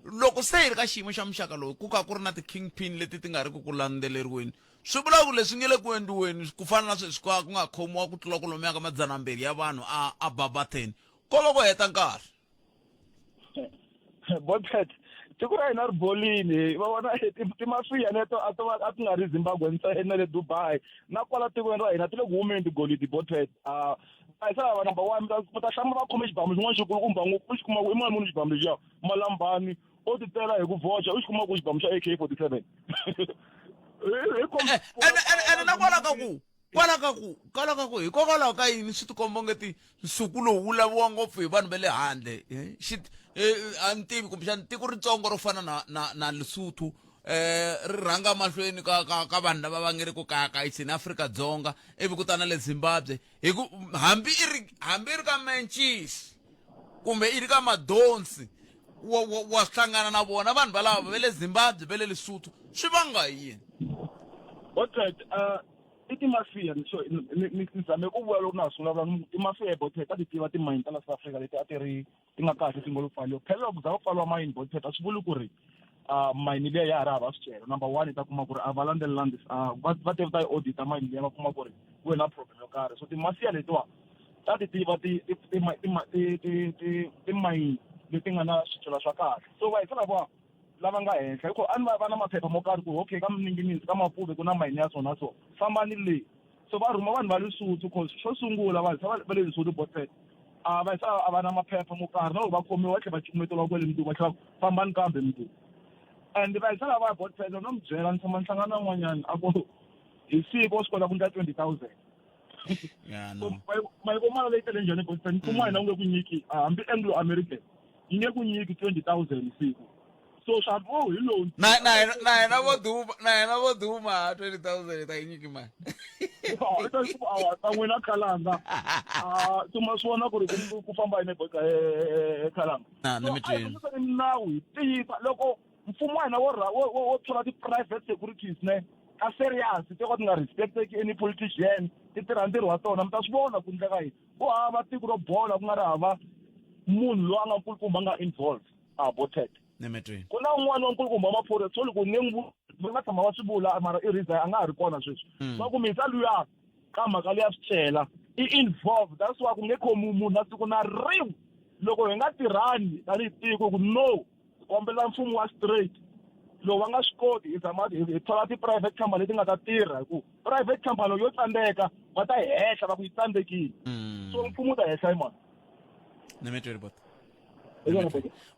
loko se hi ri ka xiyimo xa muxaka lowu ku ka ku ri na ti-kingpin leti ti nga ri ku ku landzeleriweni swi vula ku leswi nge le ku endliweni ku fana na sweswi ka ku nga khomiwa ku tlula kwalomuya ka madzanambirhi ya vanhu a a Barberton ko va ku heta nkarhi. Botbet tiko ra hina ri bolile va vona timafiya leto a to a ti nga ri Zimbabwe ntsena na le Dubai na kwala tikweni ra hina ti le ku humeni tigolidi Botbet a se lava number one mi ta hlamula va khome xibamu xin'wana xikulukumba ngopfu u xi kuma ku i mani munhu xibamu lexiya Malambani o ti tela hi ku voxa u xi kuma ku xibamu xa AK47 ene na kwala ka ku kwala ka ku kwala ka ku hikokwalaho ka yini swi tikomba onge ti nsuku lowu wu laviwa ngopfu hi vanhu va le handle xi a ni tivi kumbexana tiko ritsongo ro fana na na na Lesotho ri rhanga mahlweni ka ka ka vanhu lava va nge ri ku kayakayiseni Afrika-Dzonga ivi ku ta na le Zimbabwe hi ku hambi i ri hambi i ri ka mencisi kumbe i ri ka madonsi wa wa wa hlangana na vona vanhu valava va le Zimbabwe va le Lesotho swi vanga hi yini? Botbet I timafiya so ni zame ku vula loko na ha sungula vula timafiya bothe ta ti tiva timayini ta la South Africa leti a ti ri ti nga kahle ti ngo lo pfaliwa. Phela loko za ku pfaliwa mayini bothe a swi vuli ku ri mayini liya ya ha ri hava swicelwa. Number one i ta kuma ku ri a va landzelelani va te va ta yi audita mayini liya va kuma ku ri ku ve na problem yo karhi. So timafiya letiwa ta ti tiva ti ti ti ti ti ti timayini leti nga na swicelwa swa kahle. So va hisa lava lava nga henhla hikuva a ni va va na maphepha mo karhi ku okay ka Mningininzi ka Mapuve ku na mayini ya so na so fambani le so va rhuma vanhu va Lesotho cause xo sungula vanhu va le Lesotho Botset a va sa a va na maphepha mo karhi na loko va khomiwa va tlhela va cukumetiwa kwele mundzuku va tlhela fambani kambe mundzuku and va hisa lava Botset no mi byela ni tshama ni hlangana na un'wanyana a ku hi siku wa swi kota ku endla 20,000 Yeah, no. Mayikomana leyi tele njhani Botset mfumo wa hina wu nge ku nyiki hambi Anglo American yi nge ku nyiki 20,000 siku so swa vo hi lowu na na yena na yena vo duma na yena vo duma 20000 ta yi nyiki mali i ta ku awa ta n'wina khalanga ah tuma swi vona ku ri ku famba yini khalanga na ni mi twini nawu hi tiyisa loko mfumo wa hina wo wo thola ti-private securities ne ta serious to ka ti nga respecteki any politician ti tirha ntirho wa tona mi ta swi vona ku ndleka yini ku hava tiko ro bola ku nga ri hava munhu loyi a nga nkulukumba a nga involved a botet ku na un'wana wa nkulukumba wa maphorisa so loko ni nge va nga tshama va swi vula mara i resign a nga ha ri kona sweswi va ku misa luya ka mhaka leya swi i involved that's why ku nge khomiwi munhu na siku na rin'we loko hi nga tirhani tanihi tiko ku no hi kombela mfumo wa straight loko va nga swi koti hi zama hi thola ti-private company leti nga ta tirha hi ku private company yo tsandzeka va ta hi hehla va ku yi tsandzekile so mfumo wu ta hehla hi mani ni mi tweli bota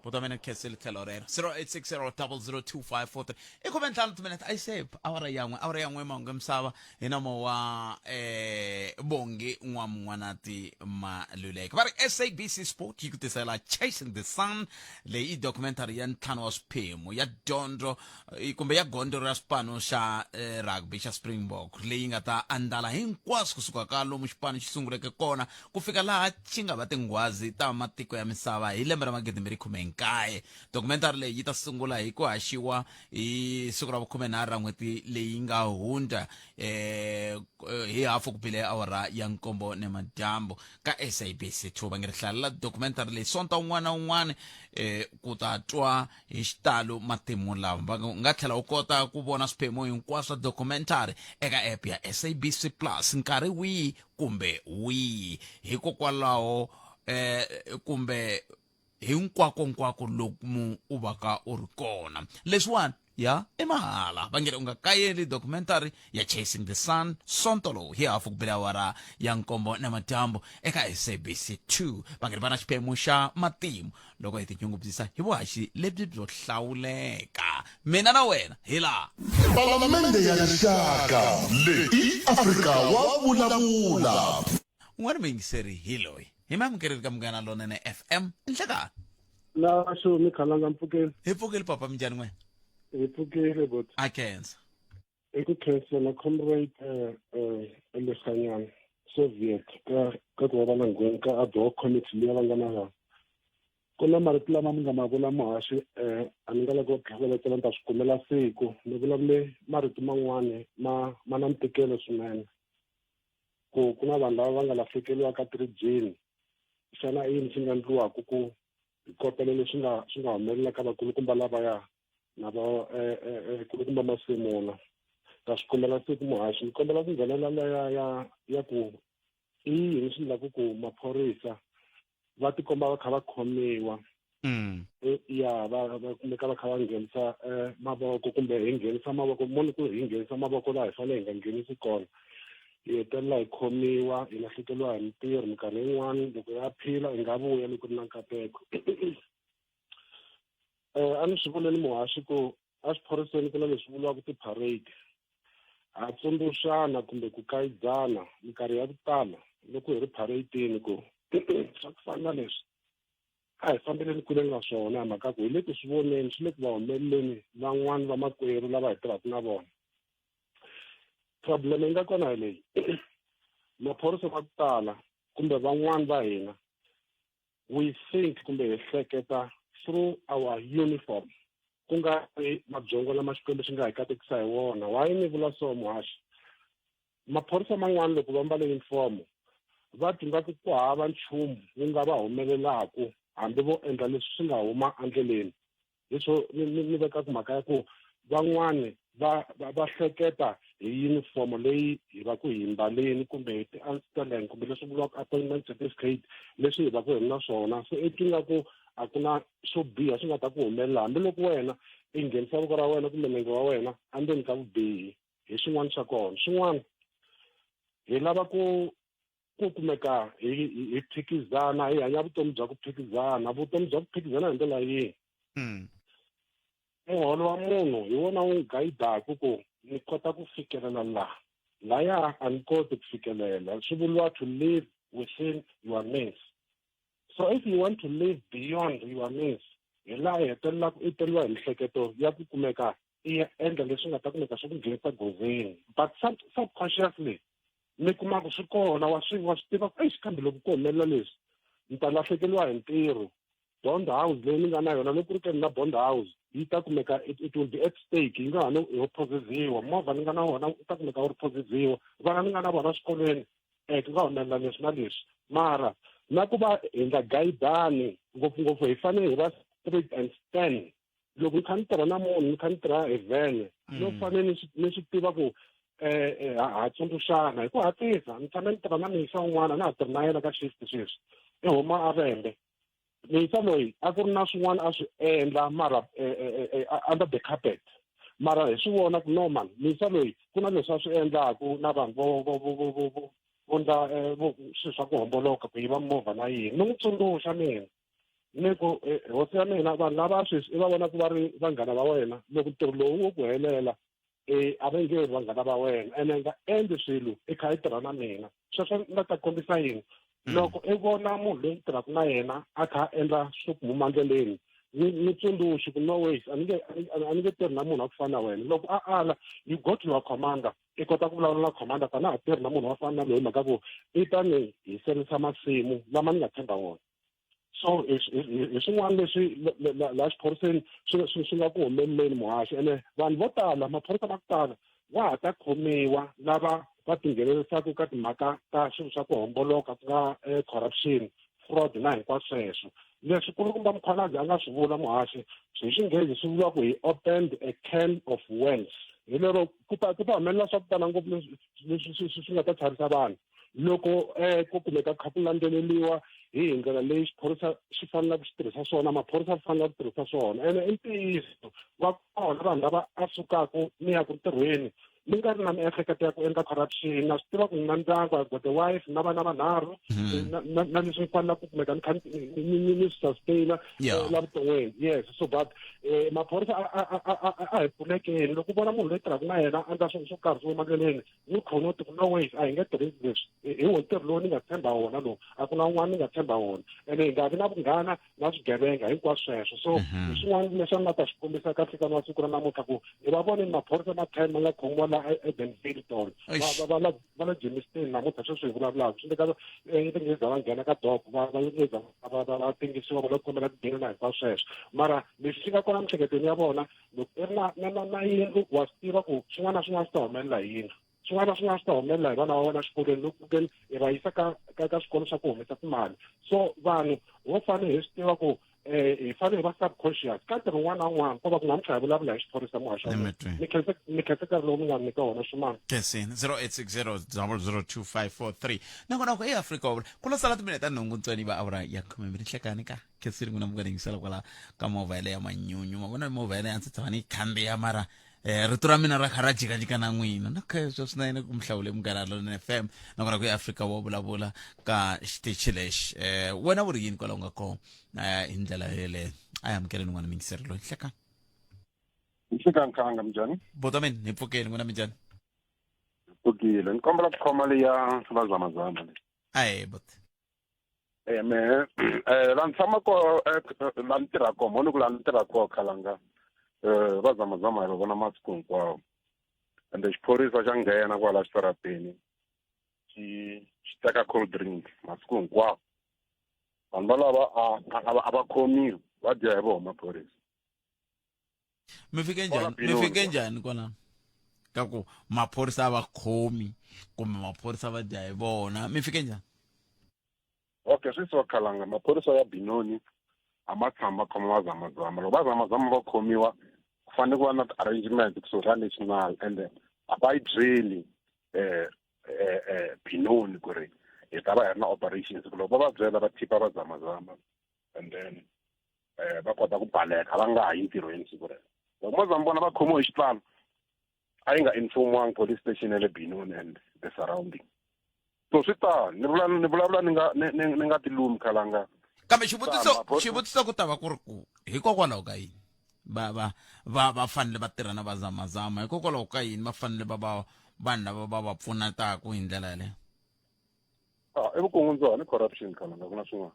bota mina khensile tlhelo rero 0860002543 i khume ntlhanu timinete a yi se awara yan'we awara yan'we mahungu ya misava hi nomo wa eh, bongi n'wamun'wanati maluleke va ri sabc sport yi ku tisela chasing the sun leyi i documentary ya ntlhanu wa swiphemu ya dyondzo eh, kumbe ya gondzo ra xipano xa eh, rugby xa springbok leyi nga ta andlala hinkwaswo kusuka ka lomu xipano xi sunguleke kona ku fika laha xi nga va tinghwazi ta matiko ya misava hi lembe ra magidimbirhi khume nkaye documentary leyi yi ta sungula hi ku haxiwa hi siku ra vukhumenharhu ra n'hweti leyi nga hundza eh hi hafu ku bile awara ya nkombo ni madyambu ka sabc 2 va nge ri hlalela documentary leyi sonta un'wana na un'wana eh ku ta twa hi xitalo matimu lama va nga tlhela u kota ku vona swiphemu hinkwaswo swa documentary eka app ya sabc plus nkarhi wihi kumbe wihi hikokwalaho eh kumbe hinkwako-nkwako lomu u vaka u ri kona leswiwani ya i mahala va nge u nga kayeli documentary ya chasing the sun sonto lowu hi hafu ku bela awara ya nkombo na madyambu eka sabc 2 va nge va na xiphemu xa matimu loko hi tinyungubyisa hi vuhaxi lebyi byo hlawuleka mina na wena hi laha Palamende ya Rixaka leyi i Afrika wa vulavula. Un'wana muyingiseri hi loyi hi mi amukeleli ka Munghana Lonene FM nhlekani. Na xo mi khalanga mpfukeni. Hi pfukile papa minjhani n'wina? Hi pfukile bot. A khensa. I ku khensa na comrade eh eh Lesanyana Soviet ka ka ku va va langhweni ka ad hoc committee liya va nga na yona. Ku na marito lama mi nga ma vula muhaxi um a ni nga lavi ku tlhokovetsela ni ta swi kumela siku ni vulavule marito man'wani ma ma na ntikelo swinene ku ku na vanhu lava va nga lahlekeriwa ka tirijini xana i yini xi nga ndliwaka ku hi kopela leswi nga swi nga humelela ka vakulukumba lavaya na va eh, eh, eh, kulukumba masimula ta swi kumela siku muhaxi ni kombela ku nghenela leya ya ya ku i yini swi endlaku ku maphorisa va tikomba va kha va khomiwa mm. e, ya va va kumeka va kha va nghenisa eh, mavoko kumbe hi nghenisa mavoko moni ku hi nghenisa mavoko laha hi fanele hi nga nghenisi kona hi hetelela hi khomiwa hi lahlekeriwa hi mintirho minkarhi yin'wani loko ya phila hi nga vuya loko ri na nkateko um a ni swi vuleni muhaxi ku eswiphoriseni ku na leswi vuriwaka ti-parade ha tsundzuxana kumbe ku kayidzana minkarhi ya ku tala loko hi ri parade-ini ku swa ku fana na leswi a hi fambeleni kule na swona hi mhaka ku hi le ku swi voneni swi le ku va humeleleni van'wani vamakwerhu lava hi tirhaka na vona problem yi nga kona hi leyi maphorisa va ku tala kumbe van'wani va hina we think kumbe hi hleketa through our uniform ku nga ri mabyongo lama xikwembu xi nga hi katekisa hi wona why ni vula so muhaxi Maphorisa man'wana loko va mbale yunifomo va twi nga ku ku hava nchumu wu nga va humelelaku hambi vo endla leswi swi nga huma endleleni. Leswo ni ni ni vekaka mhaka ya ku van'wani va va va hleketa hi yunifomo leyi hi va ku hi mbaleni kumbe hi ti-aanstelling kumbe leswi vuriwaka appointment certificate leswi hi va ku hi ri na swona. Se i twi nga ku a ku na xo biha xi nga ta ku humelela hambiloko wena i nghenisa voko ra wena kumbe nenge wa wena endzeni ka vubihi. Hi swin'wana swa kona. Swin'wana hi lava ku ku kumeka hi hi phikizana hi hanya vutomi bya ku phikizana vutomi bya ku phikizana hi ndlela yihi muholo wa munhu hi wona wu n'wi gayidaku ku ni kota ku fikelela laha laya a ni koti ku fikelela swi vuriwa to live within your means so if you want to live beyond your means hi laha i hetelelaka i teriwa hi mihleketo ya ku kumeka i ya endla leswi nga ta kumeka swi ku nghenisa gozini but subconsciously mi kuma ku swi kona wa swi wa swi tiva ku eish kambe loko ku humelela leswi ni ta lahlekeriwa hi ntirho bond house leyi ni nga na yona loko ku ri ke ni na bond house yi ta kumeka it, it will be at stake yi nga ha no yo phoseziwa movha ni nga na wona wu ta kumeka wu ri phoseziwa vana ni nga na vona swikolweni um ku nga humelela leswi na leswi mara na ku va hi nga gayidani ngopfungopfu hi fanele hi va strict and stern Loko ni kha ni tirha na munhu ni kha ni tirha hi vhene no fanele ni swi ni swi tiva ku eh ha ha tsundzuxana hi ku hatlisa. Ni tshame ni tirha na muyisa un'wana a na ha tirhi na yena ka shift sweswi i huma a Vhembe. Muyisa loyi a ku ri na swin'wana a swi endla mara under the carpet mara hi swi vona ku no man muyisa loyi ku na leswi a swi endlaku na vanhu vo vo vo vo vo vo vo ndla swilo swa ku homboloka ku yiva mimovha na yini. Ni n'wi tsundzuxa mina. Ni ku eh, hosi ya mina vanhu lava sweswi i va vona ku va ri vanghana va wena loko ntirho lowu wo ku helela um a va nge ri vanghana va wena ene nga endli swilo i kha i tirha na mina sweswo ni nga ta kombisa yini loko i vona munhu loyi u tirhaka na yena a kha a endla swo ku huma ndleleni ni ni tsundzuxi ku no ways a ni nge a ni nge tirhi na munhu wa ku fana na wena loko a ala you go to your commander i kota ku vulavula na commander tani a ha tirhi na munhu wa fana na loyi mhaka ku i ta ni hiserisa masimu lama ni nga tshemba wona so hi swin'wana leswi laha xiphoriseni swi swi nga ku humeleleni muhaxi ene vanhu vo tala maphorisa ma ku tala va ha ta khomiwa lava va tinghenelerisaka ka timhaka ta swilo swa ku homboloka ku nga eh, corruption fraud na hinkwaswo sweswo leswi kulukumba Mkhwanazi a nga swi vula muhaxi hi xinghezi swi vuriwa ku he opened a can of worms hi lero ku ta ku ta humelela swa ku tala ngopfu leswi swi nga ta chavisa vanhu loko um ku kumeka kha ku landzeleriwa hi hi ndlela leyi xiphorisa xi fanelaka xi tirhisa swona maphorisa va fanelaka ku tirhisa swona ene i ntiyiso va kona vanhu lava a sukaku ni ya ku ntirhweni ni nga ri na miehleketo ya ku endla corruption na swi tiva ku ni na ndyangu I've got a wife na vana vanharhu na na leswi ni fanelaka ku kumeka ni kha ni ni swi sustaina la vuton'wini yes so but maphorisa a hi pfunekeni loko u vona munhu loyi tirhaka na yena a endla swilo swo karhi swo huma ndleleni n'wi khonoti ku no ways a hi nge tirhisi leswi hi wo ntirho lowu ni nga tshemba wona lowu a ku na un'wana ni nga tshemba wona ene hi nga vi na vunghana na swigevenga hinkwaswo sweswo so hi swin'wana leswi a ni nga ta swi kombisa ka nhlikani wa siku ra namuntlha ku hi va voneni maphorisa ma 10 ma nga khomiwa la ebenville tolo va la va la Germiston namuntlha sweswi hi vulavulaka swi endleka eh, va nge za va nghena ka dok va va nge za va va va tengisiwa va lo kombela tibele na hinkwaswo sweswo mara lexi xi nga kona emiehleketweni ya vona loko i ri na na na na yindlu wa swi tiva ku swin'wana na swin'wana swi ta humelela hi yindlu swin'wana na swin'wana swi ta humelela hi vana va wena exikolweni loko ke i va yisa ka ka ka swikolo swa ku humesa timali so vanhu ho fanele hi swi tiva ku um hi fanele hi va subconscious ka ntirho wun'wana na wun'wana ko va ku namuntlha hi vulavula hi xiphorisa muhaxa mi khense mi khense nkarhi lowu mi nga nyika wona swimana kensini 0860 002543 nakona ku eafrika wa vula ku lo sala timinete ta nhungu ntswani va awara ya khumembirhi nhlekani ka khensini n'wina mi nga yingisela kwala ka movha yaleyo ya manyunyu ma vona movha yaleyo a ndzi tshama ni yi khandziya mara eh rito ra mina ra kha ra jikajika na n'wina na khensa swinene ku mihlawule munghana lonene fm nakona ku eafrika wa vulavula ka xitichi lexi eh wena u ri yini kwala u nga kona eh hi ndlela yeleyo a hi amukeleni n'wana mingiseri loyi nhlekani Nhlekani khanga minjhani? Bota mina hi pfukeni n'wina minjhani? Pfukile. Ni kombela ku khoma leya vazamazama leyi. Ahe bot. Eh mehe eh la ni tshama ko eh, la ni tirha kona mo ni ku la ni tirha koho khalanga eh va zamazama hi va vona masiku hinkwawo ende xiphorisa xa nghena kwala xitarateni xi xi teka cold drink masiku hinkwawo vanhu valava a a va khomiwi va dya hi voho maphorisa mi fike njhani mi fike njhani kwalano ka ku maphorisa a va khomi kumbe maphorisa va dya hi vona mi fike njhani okay swi so khalanga maphorisa ya binoni a ma tshama ma khoma vazamazama loko vazamazama va khomiwa ku fanele ku va na ti-arrangement kusuhi ra national and a va yi byeli um binoni ku ri hi ta va hi ri na operations ku loko va va byela va thipa vazamazama and then um va kota ku baleka va nga ha yi ntirhweni siku rero loko mo za mi vona va khomiwe hi xitalo a yi nga informiwangi police station ya le binoni and the surrounding so swi tano ni vula ni vulavula ni nga ni ni ni nga tilumi khalanga kambe xivutiso xivutiso ku ta va ku ri ku hikokwalaho ka yini va va va va fanele va tirha na vazamazama hikokwalaho ka yini va fanele va va vanhu lava va va pfunetaka hi ndlela yaleyo a i vukungundzwani corruption khalanga ku na swin'wana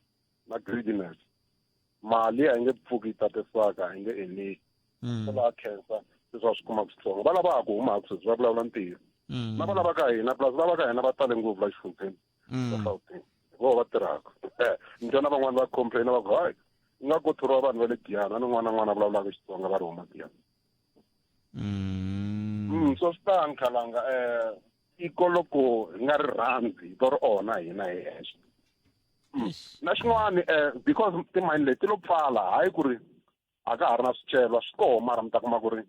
na greediness mali a yi nge pfuki yi tatesaka a yi nge eneli se va khensa leswi va swi kumaka switsongo va lava ha ku humaka sweswi va vulavula ntirho na va lava ka hina plus lava ka hina va tale ngopfu la xifundzheni xa Gauteng hi voho va tirhaka ni twa na van'wani va complain va ku hayi nga ku thoriwa vanhu va le Giyani a ni n'wana na n'wana a vulavulaka Xitsonga va ri huma Giyani so swi tani khalanga tiko loko hi nga ri rhandzi hi to ri onha hina hi hexe na xin'wani because timayini leti ti lo pfala hayi ku ri a ka ha ri na swicelwa swi koho mara mi ta kuma ku ri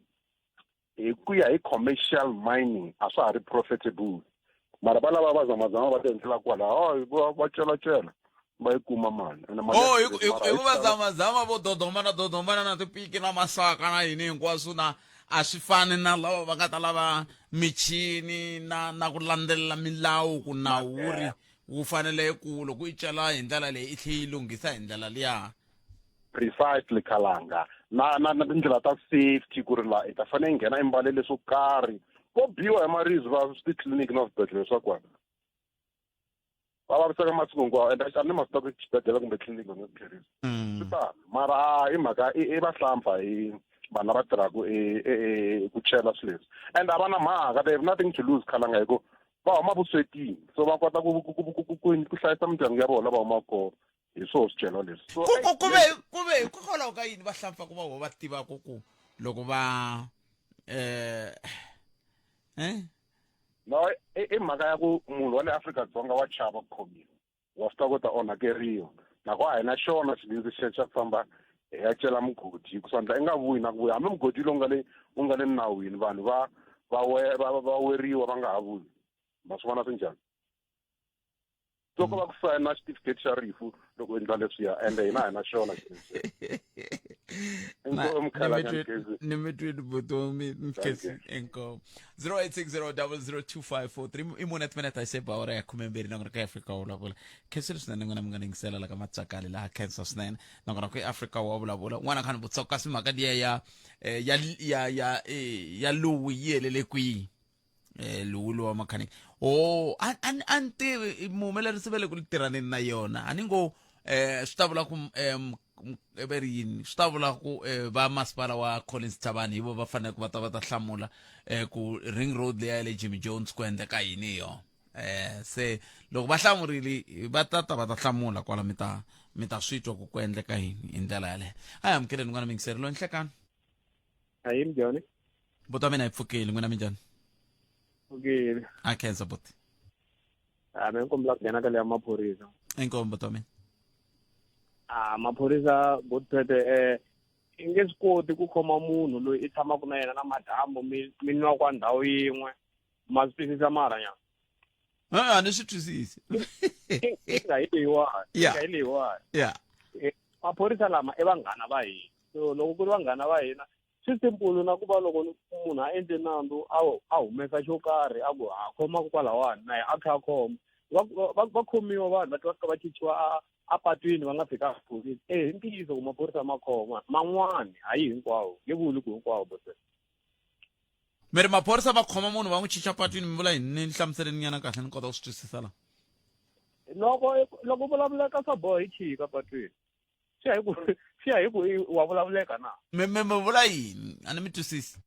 hi ku ya hi commercial mining a swa ha ri profitable mara va lava va zamazama va ti endlela kwalaho oh, va celacela va yi kuma mali ene mali oh ya hi ku mara hi hi ku va zamazama vo dodomana dodomana na tipiki na masaka na yini hinkwaswo na a swi fani na lava va nga ta lava michini na na ku landzelela milawu ku nawu wu ri wu fanele ku loko i cela hi ndlela leyi i tlhe yi lunghisa hi ndlela liya precisely khalanga na na na tindlela ta safety ku ri la i ta fanele i nghena i mbale leswo karhi vo biwa hi maribye va titliliniki na swibedhlele swa kona va vaviseka masiku hinkwawo and a ni ma swi tiva ku xibedhlele kumbe tliliniki va nga swi tlherisa swi tano mara a i mhaka i vahlampfa hi vanhu lava tirhaka ku chela swilo leswi and a va na mhaka they have nothing to lose khalanga hi ku va huma vuswetini so va kota ku ku ku ku ku ku hlayisa mindyangu ya vona va huma kona hi swoho swicelwa leswi so ku ku ku ve ku ve hikokwalaho ka yini vahlampfa ku va vo va tivaka ku loko va eh eh no i mhaka ya ku munhu wa le Afrika-Dzonga wa chava ku khomiwa wa swi tiva ku ta onhakeriwa nako a hi na xona xivindzi xexo xa ku famba hi ya cela mugodi ku sandla i nga vuyi na ku vuya hambi mugodi lowu nga le wu nga le nawini vanhu va va va va weriwa va nga ha vuyi ma swi vona swi njhani loko va ku sayina xitifiketi xa rifu loko u endla leswiya ende hina hi na xona ni mi twini vutomi mkhesi inkomu 0860002543 i mune timinete a yi se ba awara ya khumembirhi nakona ka afrika wa vulavula khensile swinene n'wina mi nga ningisela la ka matsakali laha khensa swinene nakona ku afrika wa vulavula un'wana kha ni vutisa kasi mhaka liya ya ya ya ya ya luwi yi helele kwihi eh lowu lowa makhanika oh a a ni tivi muhumelerisi va le ku tirhaneni na yona a ni ngo eh swi ta vula ku va ri yini swi ta vula ku va masipala wa Collins Chabane hi vo va fanele ku va ta va ta hlamula ku ring road leya ya le Jimmy Jones ku endleka yini hi yona eh se loko va hlamurile va ta ta va ta hlamula kwala mi ta mi ta swi twa ku ku endleka yini hi ndlela yaleyo a hi amukeleni n'wana mingiseri loyi nhlekani Ahee minjhani? Buti wa mina hi pfukile n'wina minjhani? Pfukile. A khensa buti. A me kombela ku nghena ka leya maphorisa. Inkomu buti wa mina. A maphorisa buti eh i nge swi koti ku khoma munhu loyi i tshamaka na yena na madyambu mi mi nwa kwa ndhawu yin'we ma swi twisisa mara nyana. A ni swi twisisi. Inga hi leyiwani. Inga hi leyiwani. Yeah. Maphorisa lama i vanghana va hina. So loko ku ri vanghana va hina swi simple na ku va loko munhu a endle nandzu a a humesa xo karhi a ku ha khomaka kwalawani na yena a kha a khoma va va va khomiwa vanhu va tlhela va fika va chichiwa a apatwini va nga fika pholisi e hi ntiyiso ku maphorisa ma khoma man'wani hayi hinkwawo nge vuli ku hinkwawo but mi ri maphorisa va khoma munhu va n'wi chicha patwini mi vula yini ni hlamuseleni nyana kahle ni kota ku swi twisisa la loko loko vulavuleka swa boha hi chika patwini swi ya hi ku swi ya hi ku wa vulavuleka na mi mi mi vula yini a ni mi twisisi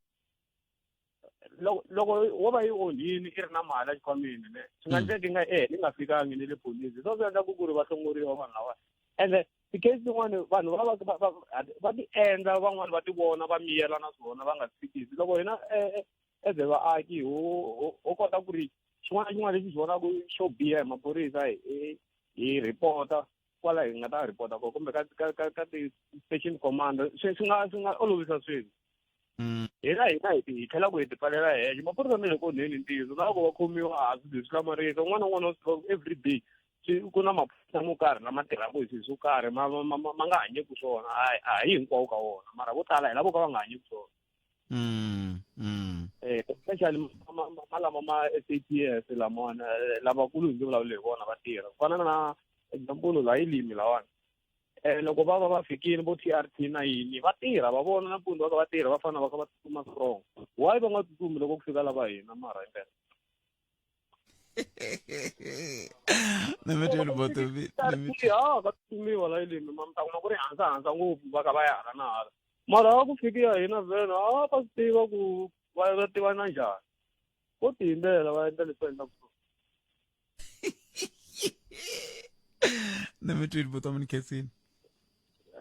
loko loko wo va yi onhini i ri na mali exikhwameni ne swi nga endleka yi nga e yi nga fikangi ni le pholisi so swi endla ku ri va hlongoriwa vanhu lava ende ti-case tin'wani vanhu va va va va ti endla van'wani va ti vona va miyela na swona va nga swi fikisi loko hina As a vaaki ho kota ku ri xin'wana na xin'wana lexi hi xi vonaka xo biha hi maphorisa hi report-a kwala hi nga ta report-a kona kumbe ka ti-station commander, swi nga olovisa swilo. Hina hi tlhela ku hi ti pfalela hexe. Maphorisa ma le ku onheni, ntiyiso. Na loko va khomiwa, a swi swi hlamarisa. Un'wana na un'wana wa swi tiva ku every day ku na maphorisa mo karhi lama tirhaka hi swilo swo karhi ma nga hanyeki swona. A hi hinkwawo ka wona, mara vo tala hi lavo ka va nga hanyeki swona. Especially ma lama ma SAPS lamawani, lavakulu hi nge vulavuli hi vona, va tirha ku fana na example la yilimi lawani. Loko va fikile vo TRT na yini, va tirha, va vona nampundzu va kha va tirha, va fana va kha va tsutsuma strong. Why va nga tsutsumi loko ku fika lava hina? Mara impela. Ni mi botovi. Ha, va tsutsumiwa la yilimi, ma mi ta kuma ku ri hansa hansa ngopfu, va kha va ya hala na hala, mara a ku fiki ya hina vhele, a va swi tiva ku va tiva na njhani, vo tiyimbela va endla leswi va endlaka swona. Ni mi twini, botomi, ni khensini.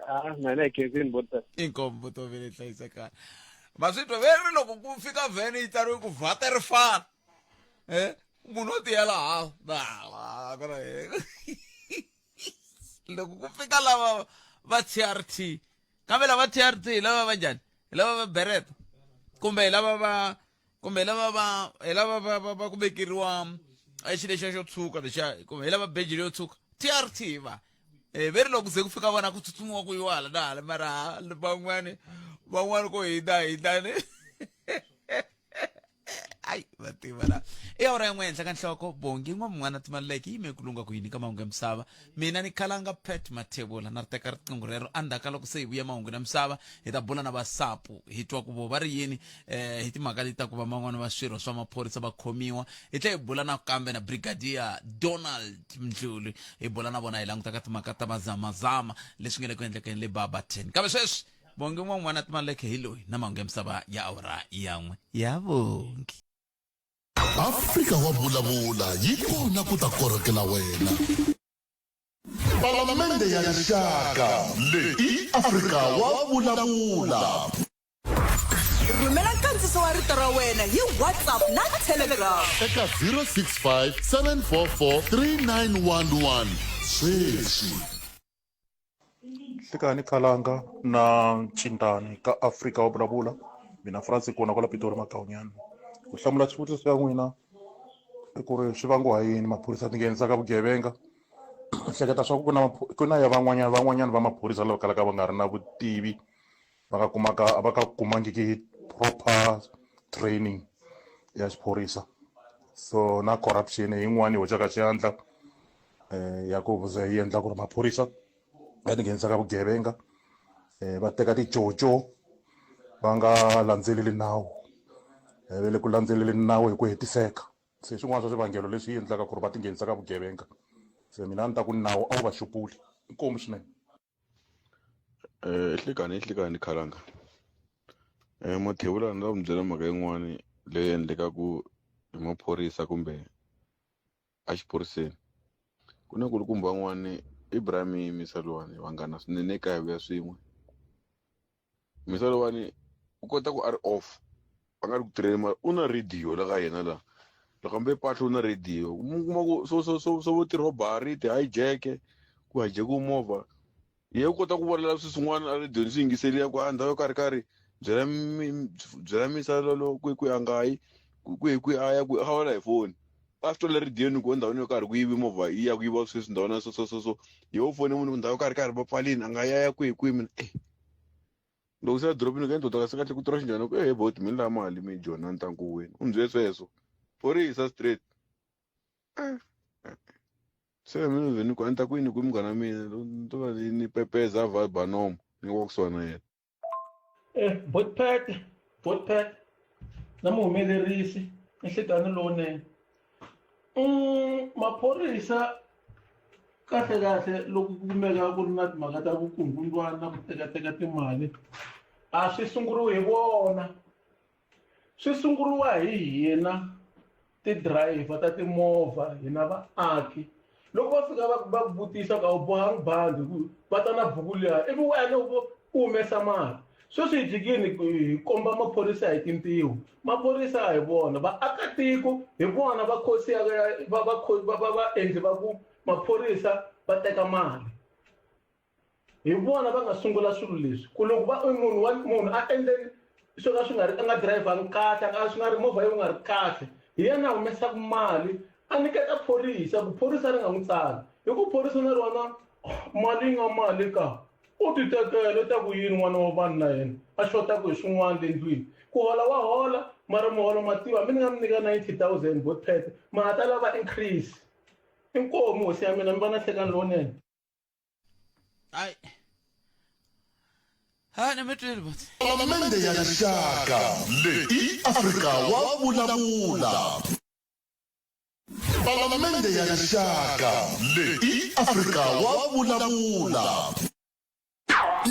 A na hina hi khensini, bota. Inkomu, botomi, ni hlayisekani. Ma swi twa veri loko ku fika vhene yi tsariwe ku vaterfan, munhu o tiyela ha loko ku fika lava va TRT. Kambe lava TRT hi lava va njhani? Hi lava va bereta, kumbe hi lava va, kumbe hi lava va, hi lava va ku vekeriwa xilo lexiya xo tshuka lexiya, kumbe hi lava beji leyo tshuka? TRT va veri loko ze ku fika vona ku tsutsumiwa ku yiwa hala na hala, mara van'wani ko hindza ni ayi va tiva la. I awara yin'we henhla ka nhloko. Bongi n'wamun'wana timaleke yime ku lunga ku yini ka mahungu ya misava. Mina ni khalanga Pet Mathebula na ri teka riqingho rero. Endzhaku ka loko se hi vuya mahungu ya misava, hi ta bula na vasapu, hi twa ku vo va ri yini hi timhaka leti ta ku va man'wana va swirho swa maphorisa va khomiwa. Hi tlhela hi bula nakambe na Brigadier Donald Mdluli, hi bula na vona, hi languta ka timhaka ta mazamazama leswi nga le ku endlekeni le Barberton. Kambe sweswi Bongi n'wan'wana timaleke hi loyi na mahungu ya misava ya awara yan'we ya Bongi. Afrika wa vulavula yi kona ku ta korhokela wena. Palamende ya Rixaka, leyi i Afrika wa vulavula. Rhumela nkandziso wa rito ra wena hi WhatsApp na Telegram eka 065 744 3911 sweswi. Nhlikani Khalanga na Ncindani ka Afrika wa vulavula, mina Francis kona kwala Pitori Makawunyana. Ku hlamula xivutiso xa n'wina i ku ri swi vangiwa hi yini maphorisa ti nghenisa ka vugevenga, hleketa swa ku ku na ya van'wanyana va maphorisa lava kalaka va nga ri na vutivi, va nga kumaka va nga kumangiki proper training ya xiphorisa. So na corruption yin'wani yi hoxaka xandla ya ku ze yi endla ku ri maphorisa ya tinghenisa ka vugevenga, va teka tijojo va nga landzeleli nawu, va le ku landzeleleni nawu hi ku hetiseka. Se swin'wana swa swivangelo leswi endlaka ku ri va tinghenisa ka vugevenga. Se mina a ni ta ku nawu a wu va xupuli. Inkomu swinene. Nhlikani, nhlikani Khalanga. Mathebula ni ta mi byela mhaka yin'wani leyi endlekaku hi maphorisa kumbe a xiphoriseni. Ku na kulukumba van'wani, Ibrahim Misalwani, vanghana swinene, ekaya hi vuya swin'we. Misalwani u kota ku a ri off a nga ri ku tirheni, mara u na radio la ka yena la loko hambi mpahla u na radio, mi kuma ku swo vo ti-robbery, ti-hijack, ku hijack-iwe movha, ye u kota ku vulavula swilo swin'wana a radio swi yingiseliwa ku a ndhawu yo karhi karhi, byela misalo kwihi kwihi a nga yi kwihi kwihi, a ya kwihi, a vulavula hi foni, a swi twa le radiyweni ku endhawini yo karhi ku yivi movha, yi ya ku yiviwa sweswi ndhawini ya so so so so, ye u fone munhu ku ndhawu yo karhi karhi va pfalini, a nga ya ya kwihi kwihi. Mina loko se a dorobeni ka ndoda kasi kahle ku tirha xinjhani ku ehe boti mi la mali mi jona ntanguweni u mi byele sweswo phorisa straight. Se mina ze ni ku a ni ta kwini ku munghana mina ni to va ni pepeza va banomo ni nga kusuhana na yena. Botpet, botpet na muhumelerisi nhlikani lowunene. Maphorisa kahle kahle loko ku kumeka ku ri na timhaka ta vukungundzwana na ku tekateka timali, a swi sunguriwi hi vona, swi sunguriwa hi hina ti-driver ta timovha, hina vaaki. Loko va fika va ku vutisa ku a wu bohangi bandi, ku va ta na buku liya, ivi wena u humesa mali. Sweswi hi jikini hi komba maphorisa hi tintiho. Maphorisa a hi vona vaakatiko, hi vona va khosi va va va va vaendli va ku maphorisa va teka mali. Hi vona va nga sungula swilo leswi ku loko va munhu wa munhu a endle swo ka swi nga ri a nga dirayivhangi kahle a nga swi nga ri movha yi nga ri kahle hi yena a humesaka mali a nyiketa phorisa ku phorisa ri nga n'wi tsali hi ku phorisa na rona mali yi nga mali ka u ti tekela u ta ku yini n'wana wa vanhu na yena a xotaka hi swin'wana le ndlwini ku hola wa hola mara muholo ma tiva mi ni nga mi nyika 90 000 botpete ma ha ta lava increase inkomu hosi ya mina mi va na hlekani lowunene hayi ha ni mi twile bot Palamende ya Rixaka leyi i Afrika wa vulavula. Palamende ya Rixaka leyi i Afrika wa vulavula.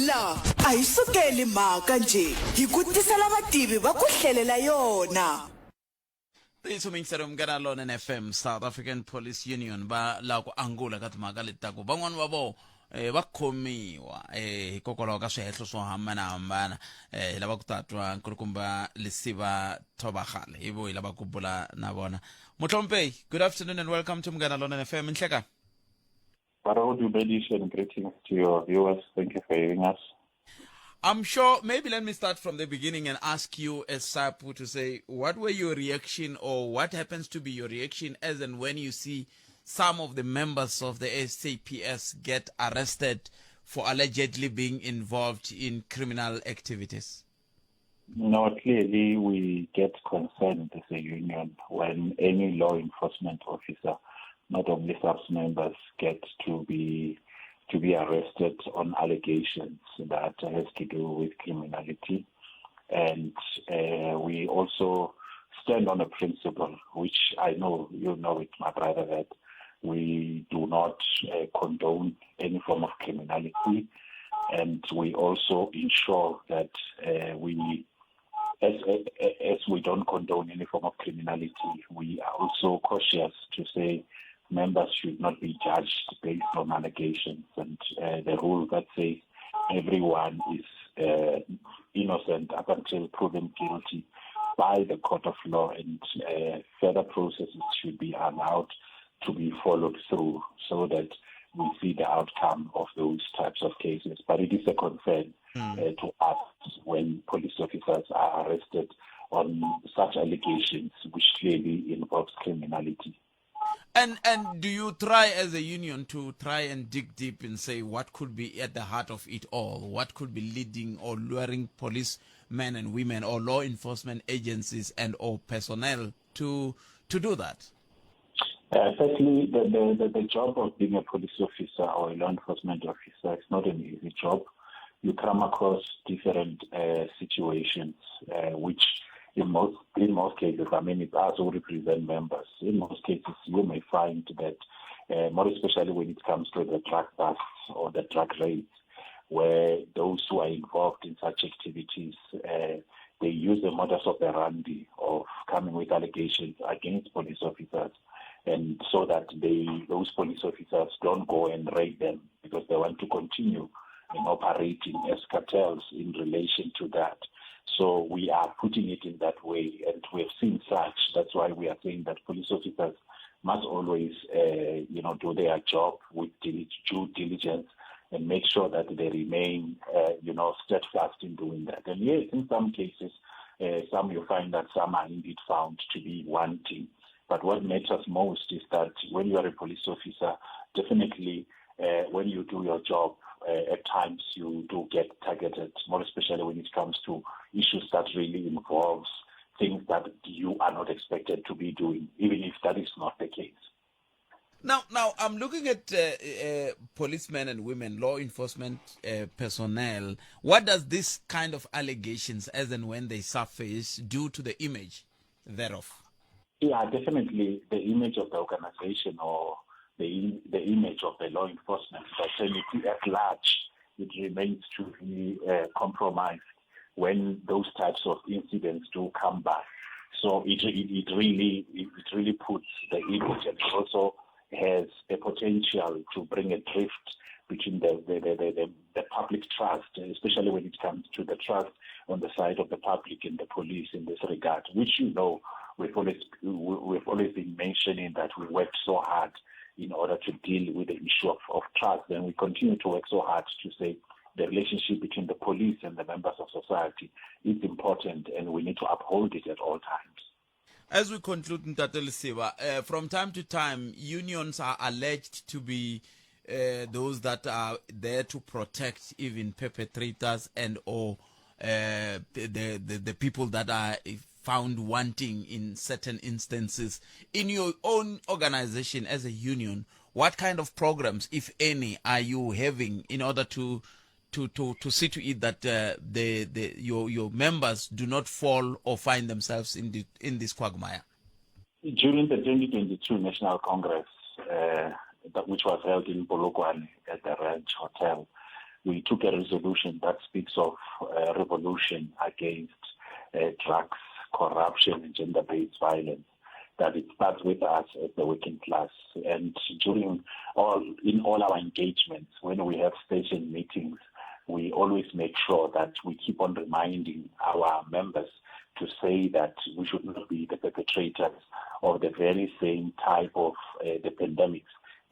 La a hi sukeli mhaka njhe, hi ku tisela vativi va ku hlelela yona. Ntiyiso muyingiseri Munghana Lonene FM South African Police Union va lava ku angula ka timhaka leti ta ku van'wani va vona eh, va khomiwa eh, hikokwalaho ka swihehlo swo hambanahambana eh, hi lava ku ta twa nkulukumba Lesiba Thobakgale hi vo hi lava ku bula na vona muhlompehi good afternoon and welcome to Munghana Lonene FM nhlekani Barod and greetings to your viewers. Thank you for having us. I'm sure maybe let me start from the beginning and ask you as SAPU to say what were your reaction or what happens to be your reaction as and when you see some of the members of the SAPS get arrested for allegedly being involved in criminal activities? No, clearly we get concerned as a union when any law enforcement officer, not only SAPS members, get to be to be arrested on allegations that has to do with criminality. And we also stand on a principle, which I know you know it, my brother, that we do not condone any form of criminality. And we also ensure that we, as, as we don't condone any form of criminality, we are also cautious to say members should not be judged based on allegations and the rule that says everyone is innocent up until proven guilty by the court of law, and further processes should be allowed to be followed through so that we see the outcome of those types of cases. But it is a concern to us when police officers are arrested on such allegations, which clearly involves criminality. And and do you try as a union to try and dig deep and say what could be at the heart of it all? What could be leading or luring policemen and women or law enforcement agencies and or personnel to to do that? Firstly, the, the, the, the job of being a police officer or a law enforcement officer is not an easy job. You come across different situations, which in most in most cases, I mean, it's us who represent members. In most cases, you may find that, more especially when it comes to the drug busts or the drug raids, where those who are involved in such activities, they use the modus operandi of coming with allegations against police officers, and so that they those police officers don't go and raid them because they want to continue in operating as cartels in relation to that. So we are putting it in that way, and we have seen such. That's why we are saying that police officers must always, you know, do their job with due diligence and make sure that they remain, you know, steadfast in doing that. And yes, in some cases, some you find that some are indeed found to be wanting. But what matters most is that when you are a police officer, definitely when you do your job, at times you do get targeted, more especially when it comes to issues that really involves things that you are not expected to be doing, even if that is not the case. Now, now I'm looking at policemen and women, law enforcement personnel. What does this kind of allegations, as and when they surface, do to the image thereof? Yeah, definitely the image of the organization or the the image of the law enforcement fraternity at large, it remains to be compromised when those types of incidents do come back. So it, it, it really it really puts the image and it also has a potential to bring a drift between the, the, the, the, the public trust, especially when it comes to the trust on the side of the public and the police in this regard, which you know we've always, we've always been mentioning that we worked so hard in order to deal with the issue of, of trust, and we continue to work so hard to say the relationship between the police and the members of society is important and we need to uphold it at all times. As we conclude, Ntate Lesiba, from time to time, unions are alleged to be those that are there to protect even perpetrators and or the, the, the people that are found wanting in certain instances. In your own organization as a union, what kind of programs, if any, are you having in order to to, to, to see to it that the, the, your, your members do not fall or find themselves in, the, in this quagmire? During the 2022 National Congress, that, which was held in Polokwane at the Ranch Hotel, we took a resolution that speaks of revolution against drugs, corruption, and gender-based violence that it starts with us as the working class. And during all, in all our engagements, when we have station meetings, we always make sure that we keep on reminding our members to say that we should not be the perpetrators of the very same type of the pandemics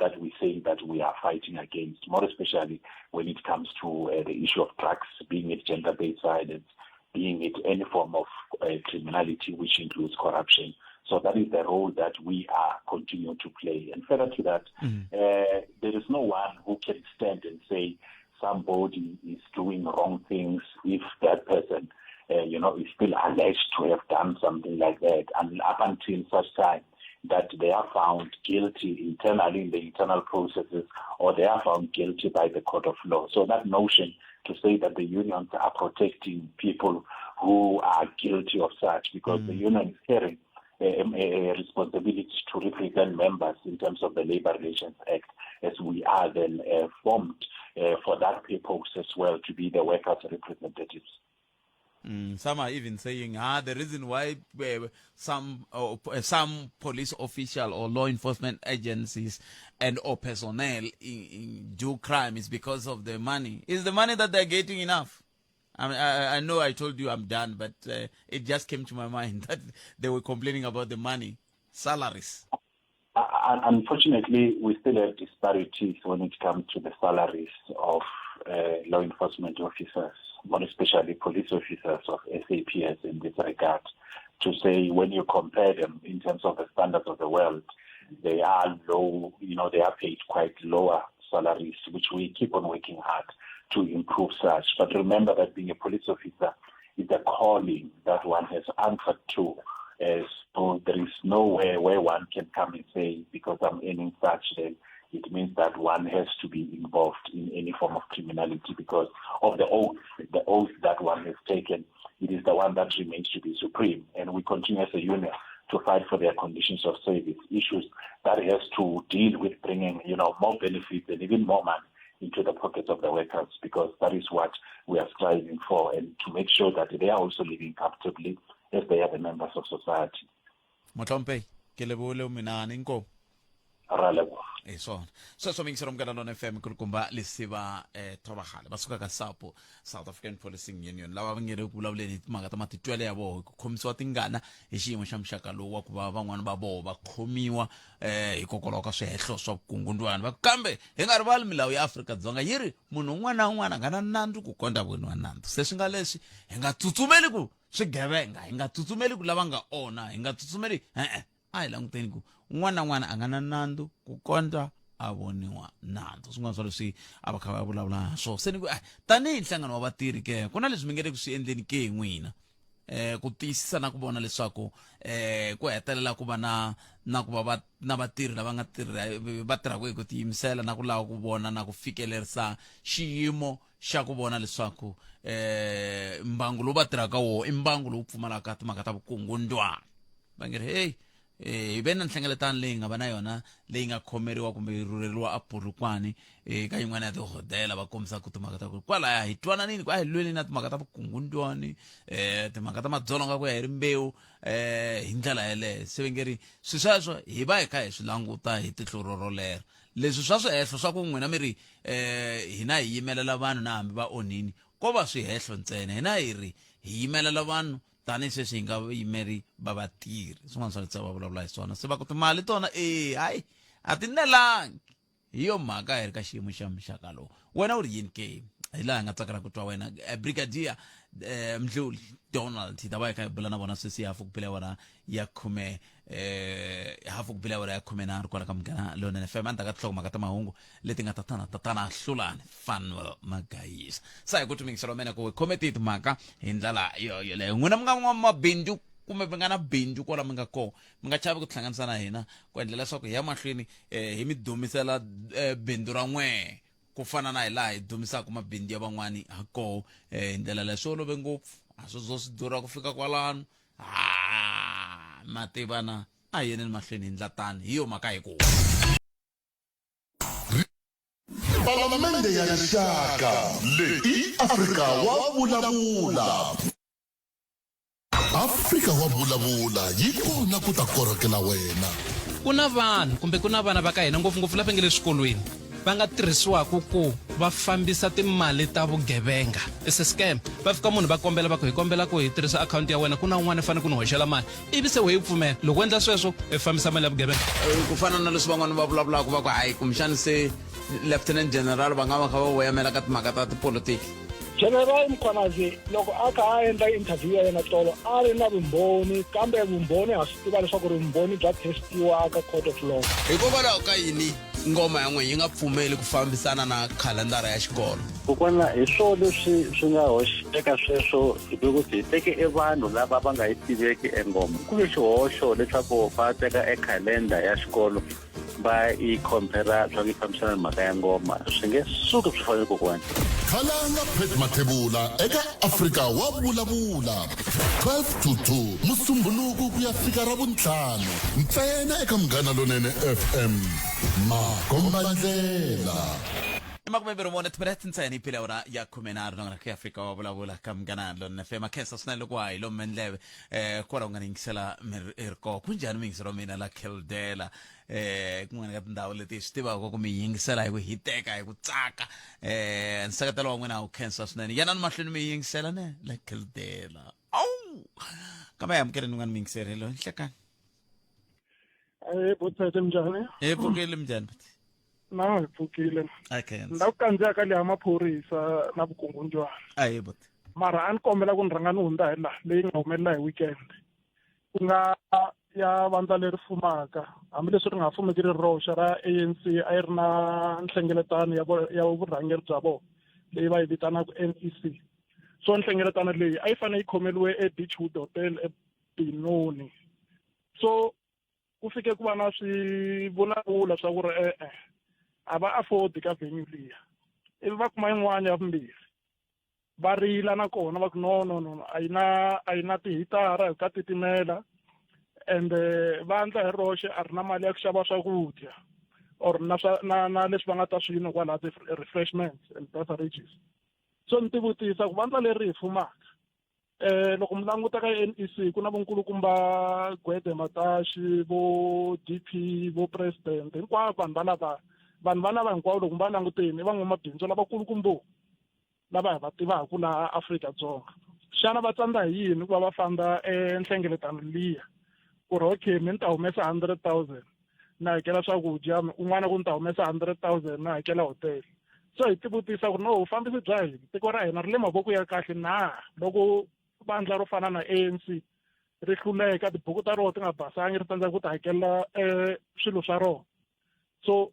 that we say that we are fighting against, more especially when it comes to the issue of drugs, being it gender-based violence, being it any form of criminality, which includes corruption. So that is the role that we are continuing to play. And further to that, there is no one who can stand and say somebody is doing wrong things if that person, you know, is still alleged to have done something like that. And up until such time that they are found guilty internally in the internal processes or they are found guilty by the court of law. So that notion to say that the unions are protecting people who are guilty of such, because the union is carrying a, a responsibility to represent members in terms of the Labor Relations Act, as we are then formed for that purpose as well, to be the workers' representatives. Some are even saying, the reason why some police official or law enforcement agencies and or personnel in do crime is because of the money. Is the money that they're getting enough? I mean, I know I told you I'm done, but it just came to my mind that they were complaining about the money, salaries. Unfortunately, we still have disparities when it comes to the salaries of law enforcement officers, more especially police officers of SAPS in this regard, to say when you compare them in terms of the standards of the world, they are low, you know, they are paid quite lower salaries, which we keep on working hard to improve such. But remember that being a police officer is a calling that one has answered to. So there is nowhere where one can come and say, because I'm earning such, then it means that one has to be involved in any form of criminality because of the oath, the oath that one has taken. It is the one that remains to be supreme. And we continue as a union to fight for their conditions of service, issues that has to deal with bringing, you know, more benefits and even more money into the pockets of the workers, because that is what we are striving for, and to make sure that they are also living comfortably as they are the members of society. Motlompe, ke lebohile o menahane inkomo. Ra leboha. Hi swona sweswo mingisero munghana lona fm kulukumba lisiva eh, thobagale va suka ka sapo south african policing union lava va nge le ku vulavuleni hi timhaka ta matitwelo ya voho hi ku khomisiwa tingana hi xiyimo xa muxaka lowu wa ku va van'wana va voho va khomiwa eh hikokwalaho ka swihehlo swa vukungundwani va ku kambe hi nga rivali milawu ya Afrika-Dzonga yi ri munhu un'wana na un'wana a nga na nandzu ku kondza voniwa nandzu se swi nga leswi hi nga tsutsumeli ku swigevenga hi nga tsutsumeli ku lava nga onha hi nga tsutsumeli e-e a hi languteni ku un'wana na un'wana a nga na nandzu ku kondza a voniwa nandzu swin'wana swa leswi a va kha va vulavula swo se ni ku tanihi nhlangano wa vatirhi ke ku na leswi mi nge le ku swi endleni ke hi n'wina eh ku tiyisisa na ku vona leswaku eh ku hetelela ku va na na ku va va na vatirhi lava nga tirha va tirhaka hi ku tiyimisela na ku lava ku vona na ku fikelerisa xiyimo xa ku vona leswaku eh mbangu lowu va tirhaka woho i mbangu lowu pfumalaka timhaka ta vukungundwani va nge ri hey Eh, hi ve na nhlengeletano leyi nga va na yona leyi nga khomeriwa kumbe yi rhurheriwa apurukwane eka eh, yin'wana ya tihodela va kombisa ku timhaka ta ku kwalaya hi twananini ku a hi lweni na timhaka ta vukungundwani um timhaka ta madzolonga ku ya hi rimbewu um hi ndlela yeleyo se va nge ri swi sweswo hi va hi kha hi swi languta hi tihlo rorolero leswi swa swihehlo swa ku n'wina mi ri um hina hi yimelela vanhu na hambi va onhini ko va swihehlo ntsena hina hi ri hi yimelela vanhu tanihi sweswi hi nga vayimeri va vatirhi swin'wana swa leswi va vulavula hi swona se va ku timali tona e hayi a ti nelangi hi yo mhaka hi ri ka xiyimo xa muxaka lowu wena u ri yini ke hi laha hi nga tsakela ku twa wena eh, brigadier eh, mdluli donald hi ta va hi kha hi bula na vona sweswi hafu ku bile wona ya khume eh hafu ku bile awara ya khume nharhu kwala ka munghana lonene fm endzhaku ka tinhlokomhaka ta mahungu leti nga tatana tatana hlulani fanuel magayisa sa hi ku twimingiselo wa mina ku hi khome tihi timhaka hi ndlela yo yoleyo n'wina mi nga n'wamabindzu kumbe mi nga na bindzu kwala mi nga kona mi nga chavi ku tihlanganisa na hina ku endlela leswaku hi ya mahlweni eh, hi mi dumisela eh, bindzu ra n'wehe ku fana na hi laha hi dumisaka mabindzu ya van'wani ha koho eh, hi ndlela leyo swi olove ngopfu a swi zo swi durha ku fika kwalano ha ma tivana a hi yeneni mahlweni hi ndla tani hi yo mhaka hi ku Palamende ya Rixaka leyi i Afrika wa vulavula. Afrika wa vulavula yi kona ku ta korhokela wena. Ku na vanhu kumbe ku na vana va ka hina ngopfungopfu lava nga le swikolweni va nga tirhisiwaka ku va fambisa timali ta vugevenga. It's a scam. Va fika munhu va kombela va ku hi kombela ku hi tirhisa akhawunti ya wena ku na un'wana i fanele ku ni hoxela mali ivi se wehe u pfumela. Loko u endla sweswo i fambisa mali ya vugevenga. Ku fana na leswi van'wana va vulavulaka va ku hayi kumbexana se lieutenant general va nga va kha va voyamela ka timhaka ta tipolotiki. General Mkhwanazi loko a kha a endla interview ya yena tolo a ri na vumbhoni kambe vumbhoni ha swi tiva leswaku ri vumbhoni bya testiwa ka court of law. Hikokwalaho ka yini ngoma ya n'wina yi nga pfumeli ku fambisana na khalendara ya xikolo? Kokwana hi swo leswi swi nga hoxeka sweswo because hi teke e vanhu lava va nga yi tiveki e ngoma ku ve xihoxo leswaku va teka e khalenda ya xikolo va yi compare swa ku yi fambisana na mhaka ya ngoma swi nge suki swi fanele kokwana. Khalanga Pat Mathebula eka Afrika wa vulavula 12 to 2 Musumbhunuku ku ya fika Ravuntlhanu ntsena eka Munghana Lonene FM Makombandlela. I makumembirhi mune timinete ntsena yi phile awara ya khumenharhu na ka Afrika wa vulavula ka Munghana Lonene FM a khensa swinene loko wa hi lomme ndleve eh kwala u nga ni yingisela mi ri kona kunjhani muyingiselo wa mina la Kildela eh kun'wana ka tindhawu leti hi swi tivaka ku mi yingisela hi ku hiteka hi ku tsaka eh nseketelo wa n'wina wu khensa swinene yanani mahlweni mi yingisela ne la Kildela awu kambe hi amukeleni un'wana muyingiseri hello nhlekani Eh, botete minjhani? Hi pfukile minjhani buti? Na hi pfukile. A khensa. Ni la ku kandziya ka leya maphorisa na vukungundzwana. Ahee buti. Mara a ni kombela ku ni rhanga ni hundza hi laha leyi nga humelela hi weekend. Ku nga ya vandla leri fumaka hambileswi ri nga ha fumeki ri roxe ra ANC a yi ri na nhlengeletano ya ya vurhangeri bya vona leyi va yi vitanaka NEC. So nhlengeletano leyi a yi fanele yi khomeriwe eBeachwood Hotel eBenoni. So ku fike ku va na swivulavula swa ku ri e-e a va afford ka venue liya ivi va kuma yin'wana ya vumbirhi va rila na kona va ku no no no a yi na a yi na tihitara hi ka titimela ende vandla hi roxe a ri na mali ya ku xava swakudya or na swa na na leswi va nga ta swi nwa kwalaha ti-refreshments and beverages so ni tivutisa ku vandla leri hi fumaka eh loko mi languta ka NEC ku na vonkulukumba Gwede Mataxi vo DP vo president hinkwavo vanhu valava vanhu valava hinkwavo loko mi va languteni i van'wamabindzu lavakulukumbo lava hi va tivaka laha Afrika-Dzonga xana va tsandza hi yini ku va va famba enhlengeletano liya ku ri okay mi ni ta humesa 100,000 na hakela swakudya un'wana ku ni ta humesa 100,000 na hakela hotel so hi tivutisa ku ri no vufambisi bya hina tiko ra hina ri le mavoko ya kahle na loko vandla ro fana na ANC ri hluleka tibuku ta rona ti nga basangi ri tsandzeka ku ti hakelela um swilo swa rona so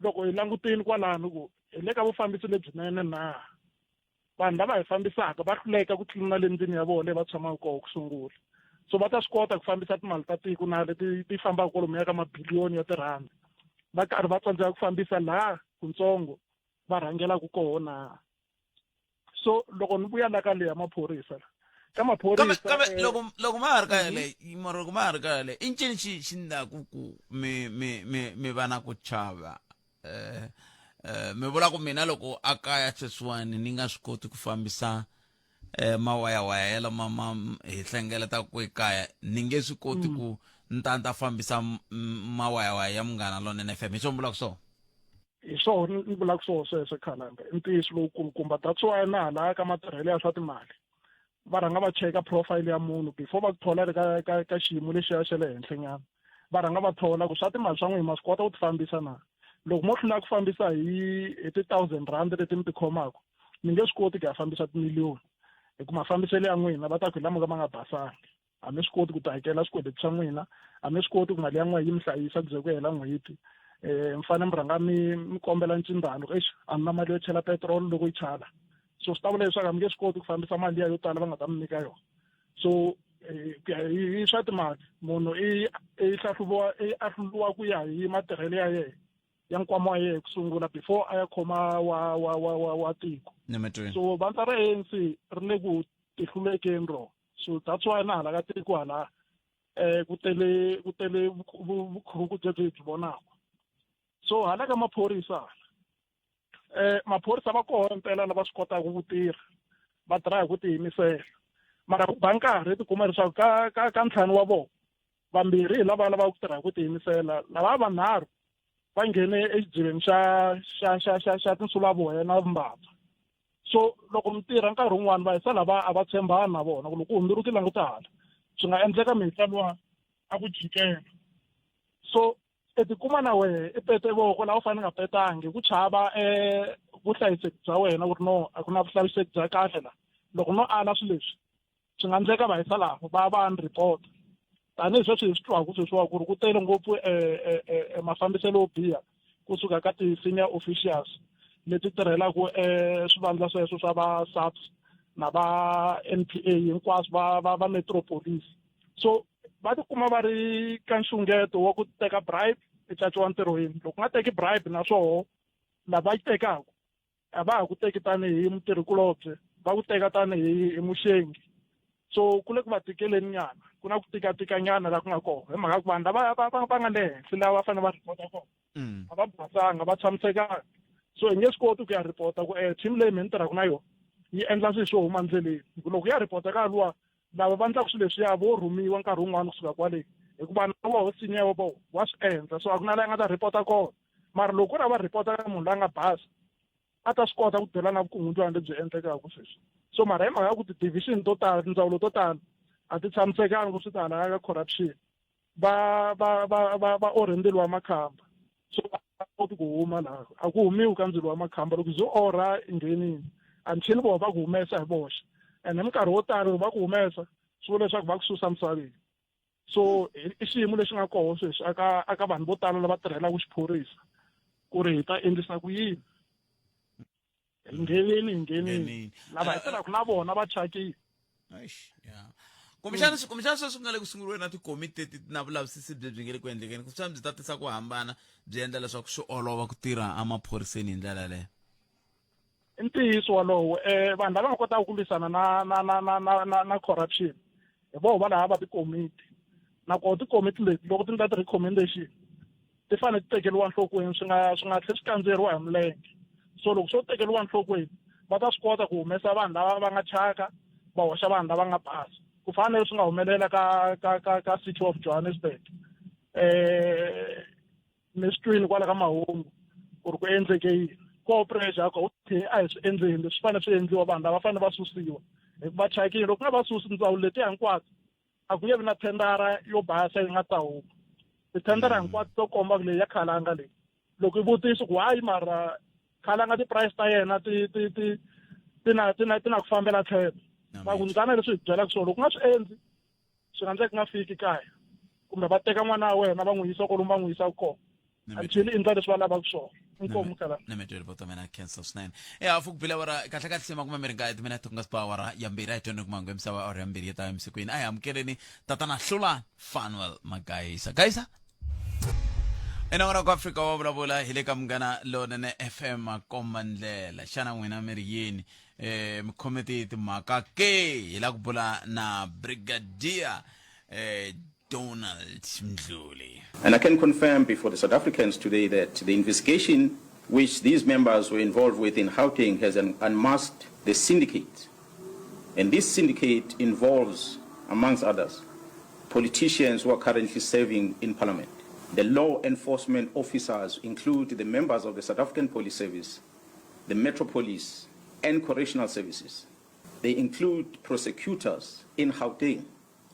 loko hi langutile kwalano ku hi le ka vufambisi lebyinene na vanhu lava hi fambisaka va hluleka ku tlilina le ndlwini ya vona leyi va tshamaka kona ku sungula so va ta swi kota ku fambisa timali ta tiko na leti ti fambaka kwalomuya ka mabiliyoni ya tirhandi va karhi va tsandzeka ku fambisa laha kutsongo va rhangelaka kona so loko ni vuya la ka leya maphorisa la Ka maphorisa kambe loko loko ma ha ri ka yaleyo mara loko ma ha ri ka yaleyo i ncini xi xi ndlaku ku mi mi mi mi va na ku chava eh eh mi vula ku mina loko a kaya sweswiwani ni nga swi koti ku fambisa eh mawayawaya ya lama ma hi hlengeletaka ku ekaya ni nge swi koti ku ni ta ni ta fambisa mawayawaya ya Munghana Lonene FM hi swo mi vulaka swona? Hi swona ni vulaka swona sweswo khalanga i ntiyiso lowukulukumba. That's why na hala ka matirhelo ya swa timali va rhanga va cheka profile ya munhu before va ku thola ri ka ka ka xiyimo lexiya xa le henhla nyana. Va rhanga va thola ku swa timali swa n'wina ma swi kota ku ti fambisa na. Loko mo hlula ku fambisa hi hi ti-thousand rand leti mi ti khomaka, mi nge swi koti ku ya fambisa timiliyoni, hi ku mafambiselo ya n'wina va ta ku hi lama ka ma nga basangi. A mi swi koti ku ti hakela swikweleti swa n'wina, a mi swi koti ku mali ya n'wina yi mi hlayisa ku ze ku hela n'hweti. Mi fanele mi rhanga mi mi kombela ncindzano ku eish a ni na mali yo chela petiroli loko yi chala. So swi ta vula leswaku a mi nge swi koti ku fambisa mali liya yo tala va nga ta mi nyika yona. So ku ya hi swa timali munhu i i hlahluviwa i ahluriwa ku ya hi matirhelo ya yena ya nkwama wa yena ku sungula before a ya khoma wa wa wa wa wa tiko. So vandla ra ANC ri le ku tihlulekeni rona. So that's why na hala ka tiko hala ku tele ku tele vukhuruku byebyi hi byi vonaka. So hala ka maphorisa hala maphorisa va kona mpela lava swi kotaka ku tirha, va tirha hi ku tiyimisela, mara ku ba nkarhi tikuma leswaku ka ka ka ntlhanu wa vona vambirhi hi lava lavaka ku tirha hi ku tiyimisela, lava vanharhu va nghene exidziveni xa xa xa xa xa tinsulavoya na vumbabva. So loko mi tirha nkarhi wun'wani va hisa lava a va tshembani na vona ku loko ku hundzuluki languta hala swi nga endleka mihla luwa a ku jikela. So i tikuma na wehe i pete voko laha u fanele nga petangi hi ku chava vuhlayiseki bya wena ku ri no a ku na vuhlayiseki bya kahle la. Loko no ala swilo leswi swi nga endleka va hisa laha va va ni report, tanihi sweswi hi swi twaka sweswiwa ku ri ku tele ngopfu mafambiselo yo biha kusuka ka ti-senior officials leti tirhelaka swivandla sweswo swa va SAPS na va NPA hinkwaswo va va va Metro Police. So va tikuma va ri ka nxungeto wa ku teka bribe i caciwa ntirhweni. Loko u nga teki bribe na swoho lava yi tekaka a va ha ku teki tanihi mutirhikulobye, va ku teka tanihi hi muxengi. So ku le ku va tikeleni nyana, ku na ku tikatika nyana la ku nga kona hi mhaka ku vanhu lava va va va nga le henhla lava va fanele va rhipota kona a va basanga, va tshamisekanga. So hi nge swi koti ku ya rhipota ku team leyi mi ni tirhaka na yona yi endla swilo swo huma ndleleni, hi ku loko ya rhipota ka luwa lava va endlaka swilo leswiya vo rhumiwa nkarhi wun'wani kusuka kwale, hikuva na voho senior wa vona wa swi endla, so a ku na la nga ta rhipota kona. Mara loko ku ri a va rhipota ka munhu loyi a nga basa a ta swi kota ku dela na vukungundzwana lebyi endlekaka sweswi. So mara hi mhaka ya ku ti-division to tala, tindzawulo to tala a ti tshamisekanga ku swi ta hala ka corruption, va va va va va orhe ndzilo wa makhamba, so va koti ku huma laha. A ku humiwi ka ndzilo wa makhamba, loko byo orha i nghenini until vona va ku humesa hi voxe, and hi minkarhi wo tala loko va ku humesa swi vula leswaku va ku susa misaveni. So i xiyimo lexi nga kona sweswi aka aka vanhu vo tala lava tirhelaka xiphorisa ku ri hi ta endlisa ku yini. Hi nghenini, hi nghenini, lava hi tirhaka na vona va thyakile. Kumbexana kumbexana sweswi ku nga le ku sunguriweni na tikomiti leti na vulavisisi byi nge le ku endlekeni, kumbexana byi ta tisa ku hambana, byi endla leswaku swi olova ku tirha emaphoriseni hi ndlela yaleyo. I ntiyiso wolowo. Vanhu lava nga kotaka ku lwisana na na na na na na na corruption hi voho va lava va tikomiti, nakona tikomiti leti loko ti endla ti-recommendation ti fanele ti tekeriwa enhlokweni, swi nga swi nga tlheli swi kandziyeriwa hi milenge. So loko swo tekeriwa enhlokweni va ta swi kota ku humesa vanhu lava va nga thyaka, va hoxa vanhu lava nga basa, ku fana na leswi nga humelela ka ka ka ka City of Johannesburg. Mi swi twini kwala ka mahungu ku ri ku endleke yini ko pressure ku okay a hi swi endleni leswi fanele swi endliwa, vanhu lava fanele va susiwa hikuva thyakile. Loko ku nga va susi tindzawulo letiya hinkwato a ku nge vi na thendara yo basa yi nga ta huma. Tithendara hinkwato to komba ku leyi ya khalanga leyi, loko i vutisa ku hayi mara khalanga ti-price ta yena ti ti ti ti na ti na ti na ku fambela tlhelo, va ku ndzana leswi hi byelaka swona loko u nga swi endli swi nga endleka ku nga fiki kaya, kumbe va teka n'wana wa wena va n'wi yisa kwalomu va n'wi yisaka kona until i endla leswi va lavaka swona. Inkomu khala Nemetweli vo tamena khensa swinene. E hafu ku bile awara kahle kahle se makume mbirhi nkaye timinete ku nga si ba awara ya mbirhi, a hi tweni ku mangu ya misava awara ya mbirhi ya ta emisikwini. A hi amukeleni tatana Hlulani Fanuel Magayisa. Gayisa enongonoko wa Afrika wa vulavula hi le ka Munghana Lonene FM makomba ndlela. Xana n'wina mi ri yini? eh mi khome ti timhaka ke hi la ku bula na brigadier eh Donald Mdluli. And I can confirm before the South Africans today that the investigation which these members were involved with in Gauteng has unmasked the syndicate. And this syndicate involves, amongst others, politicians who are currently serving in parliament. The law enforcement officers include the members of the South African Police Service, the Metro Police, and Correctional Services. They include prosecutors in Gauteng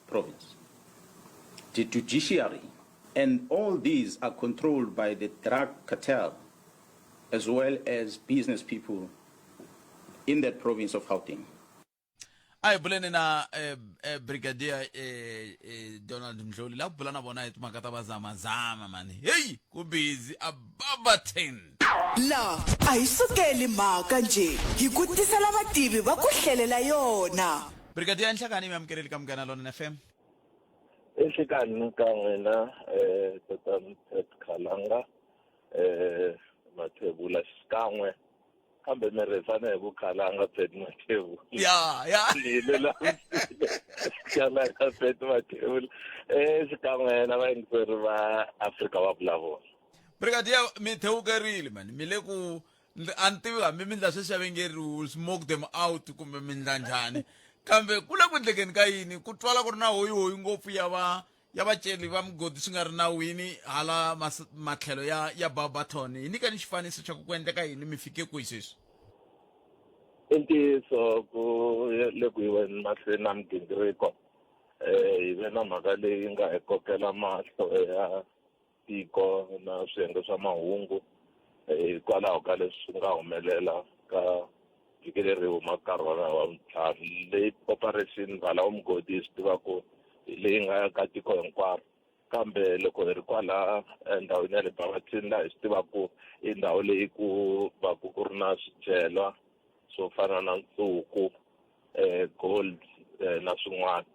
province, the judiciary, and all these are controlled by the drug cartel as well as business people in that province of Gauteng. A hi buleni na eh, eh, brigadier eh, eh, Donald Mdluli la ku bula na vona hi timhaka ta vazamazama mani heyi ku busy a Barberton. La a hi sukeli mhaka njhe hi ku tisela vativi va ku hlelela yona. Brigadier Nhlekani mi amukeleli ka Munghana Lonene FM. Enhlekani ka n'wina eh tatana Ted Khalanga eh Mathebula xikan'we kambe mi ri fanele hi ku khalanga Pet Mathebula ya ya ni lulamisile khalanga Pet Mathebula eh xikan'we na vayingiseri va Afrika va vulavula. Brigadier mi thewukerile mani mi le ku a ni tivi hambi mi ndla sweswi va nge ri will smoke them out kumbe mi ndla njhani kambe ku le ku ndlekeni ka yini ku twala ku ri na hoyihoyi ngopfu ya va ya vaceli va migodi swi nga ri nawini hala matlhelo ya ya Barberton hi nyikani xifaniso xa ku ku endleka yini mi fike kwihi sweswi? I ntiyiso ku le ku yiweni mahlweni na migingiriko um hi ve na mhaka leyi nga hi kokela mahlo ya tiko na swiyenge swa mahungu hikwalaho ka leswi swi nga humelela ka vhiki leri humaka ka rona wa vuntlhanu leyi operation vala wa mugodi hi swi tiva ku hi leyi nga ka tiko hinkwaro kambe loko hi ri kwala endhawini ya le Barberton laha hi swi tivaka ku i ndhawu leyi ku va ku ku ri na swicelwa swo fana na nsuku eh, gold eh, na swin'wana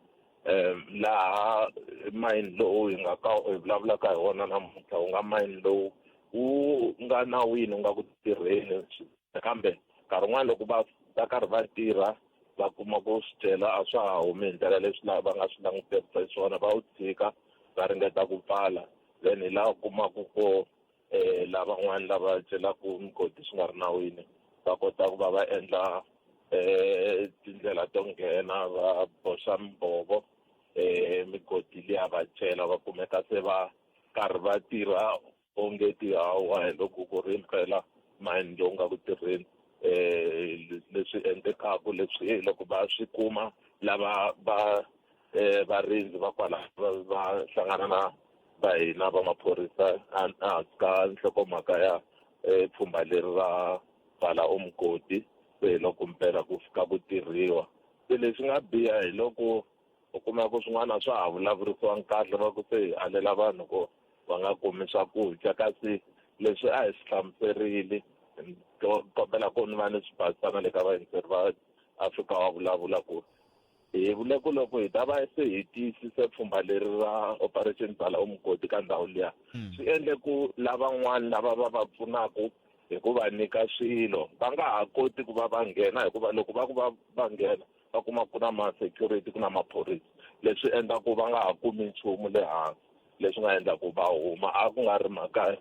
um laha mayini lowu hi nga ka hi vulavulaka hi wona namuntlha wu nga mayini lowu wu nga nawini wu nga ku tirheni kambe nkarhi wun'wana loko va va karhi va tirha va kuma ku swicelwa a swa ha humi hi ndlela leswi va nga swi languterisa xiswona va wu tshika va ringeta ku pfala then hi laha u kumaka ko eh lavan'wana lava celaka migodi swi nga ri nawini va kota ku va va endla eh tindlela to nghena va boxa mimbhovo eh migodi liya va cela va kumeka se va karhi va tirha onge ti hawa hi loko ku ri mpela mayini lowu nga ku tirheni eh leswi endlekaka leswi loko va swi kuma lava va eh varindzi va kwala va hlangana na va hina va maphorisa ehansi ka nhlokomhaka ya eh, pfhumba leri ra pfala umgodi se hi loko mpela ku fika ku tirhiwa se leswi nga biha hi loko u kuma ku swin'wana swa ha vulavurisiwangi kahle va ku se hi alela vanhu ku va nga kumi swakudya kasi leswi a hi swi hlamuserile kombela ku ni va ni swi basisa na le ka vayingiseri va Afrika wa vulavula ku Hi vule ku loko hi ta va se hi tiyisise pfhumba leri ra Operation Vala Umgodi ka ndhawu liya, swi endle ku lavan'wana lava va va pfunaka hi ku va nyika swilo va nga ha koti ku va va nghena hikuva loko va ku va va nghena va kuma ku na ma-security ku na maphorisa leswi endla ku va nga ha kumi nchumu le hansi leswi nga endla ku va huma a ku nga ri mhaka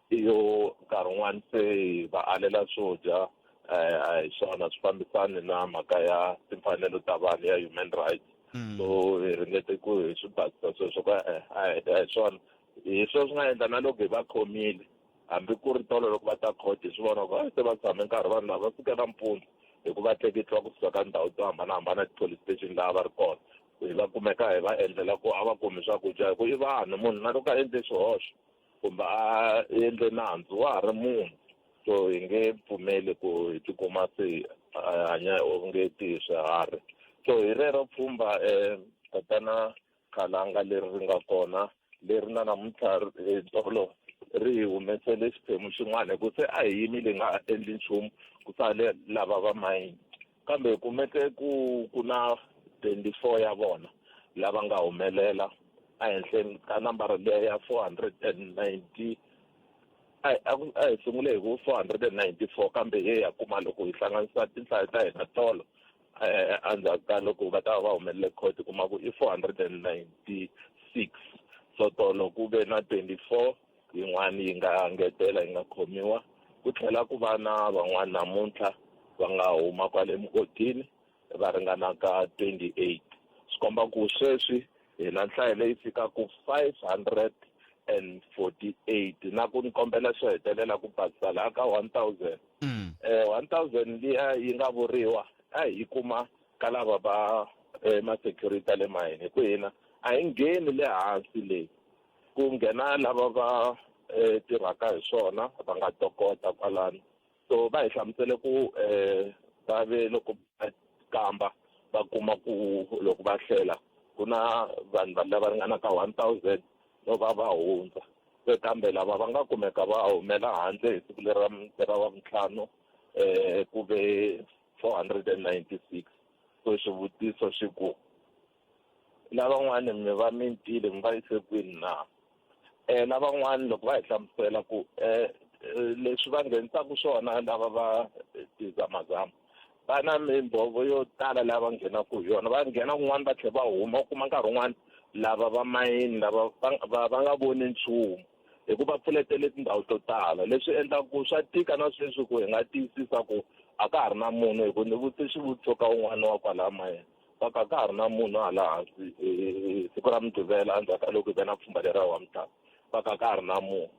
yo nkarhi wun'wani se hi va alela swo dya eh, a hi swona swi fambisani na mhaka ya timfanelo ta vanhu ya human rights so hi ringete ku hi swi basisa sweswo ku e-e a hi a hi swona hi swona swi nga endla na loko hi va khomile hambi ku ri tolo loko va ta court hi swi vona ku a se va tshame nkarhi vanhu lava va suke nampundzu hi ku va tleketliwa kusuka ka ndhawu to hambanahambana ti-police station laha va ri kona hi va kumeka hi va endlela ku a va kumi swakudya hi ku i vanhu munhu na loko a endle xihoxo kumbe a endle nandzu wa ha ri munhu so hi nge pfumeli ku hi tikuma se hi hanya onge ti hi swiharhi so hi rero pfhumba um tatana Khalanga leri ri nga kona leri na namuntlha tolo ri hi humesele xiphemu xin'wana hi ku se a hi yimile hi nga endli nchumu ku sale lava va mayini kambe hi kumeke ku ku na 24 ya vona lava nga humelela ehenhleni ka nambara liya ya 498 A hi sungule hi ku 494 kambe hi ya kuma loko hi hlanganisa tinhlayo ta hina tolo endzhaku ka loko va ta va va humelele court kuma ku i 496. So tolo ku ve na 24 yin'wana yi nga ngetela yi nga khomiwa, ku tlhela ku va na van'wana namuntlha va nga huma kwale mugodini va ringanaka 28. Swi komba ku sweswi hi na nhlayo leyi fikaka 548. Na ku ni kombela xo hetelela ku basisa laha ka 1000. 1000 liya yi nga vuriwa a hi kuma ka lava va ma-security le mayini, hi ku hina a hi ngheni le hansi leyi ku nghena lava va tirhaka hi swona va nga tokota kwalano. So va hi hlamusele ku va ve loko va kamba va kuma ku loko va hlela ku na vanhu va lava ringanaka 1000 no va va hundza. Se kambe lava va nga kumeka va humela handle hi siku leri ra Ravuntlhanu ku ve 496. So xivutiso xi ku lavan'wani mi va mintile mi va yise kwini na? Lavan'wani loko va hi hlamusela ku leswi va nghenisaka swona lava va tizamazama va na mimbhovo yo tala lava nghenaka hi yona, va nghena kun'wana va tlhela va huma, u kuma nkarhi wun'wana lava va mayini lava va nga voni nchumu hikuva pfuletele tindhawu to tala, leswi endlaka ku swa tika na sweswi ku hi nga tiyisisa ku a ka ha ri na munhu. Hi ku ni vutise xivutiso ka un'wana wa kwalaya mayini va ka ka ha ri na munhu hala hansi siku ra Mugqivela endzhaku ka loko hi ve na pfhumba lera wa Mutapa, va ka ka ha ri na munhu.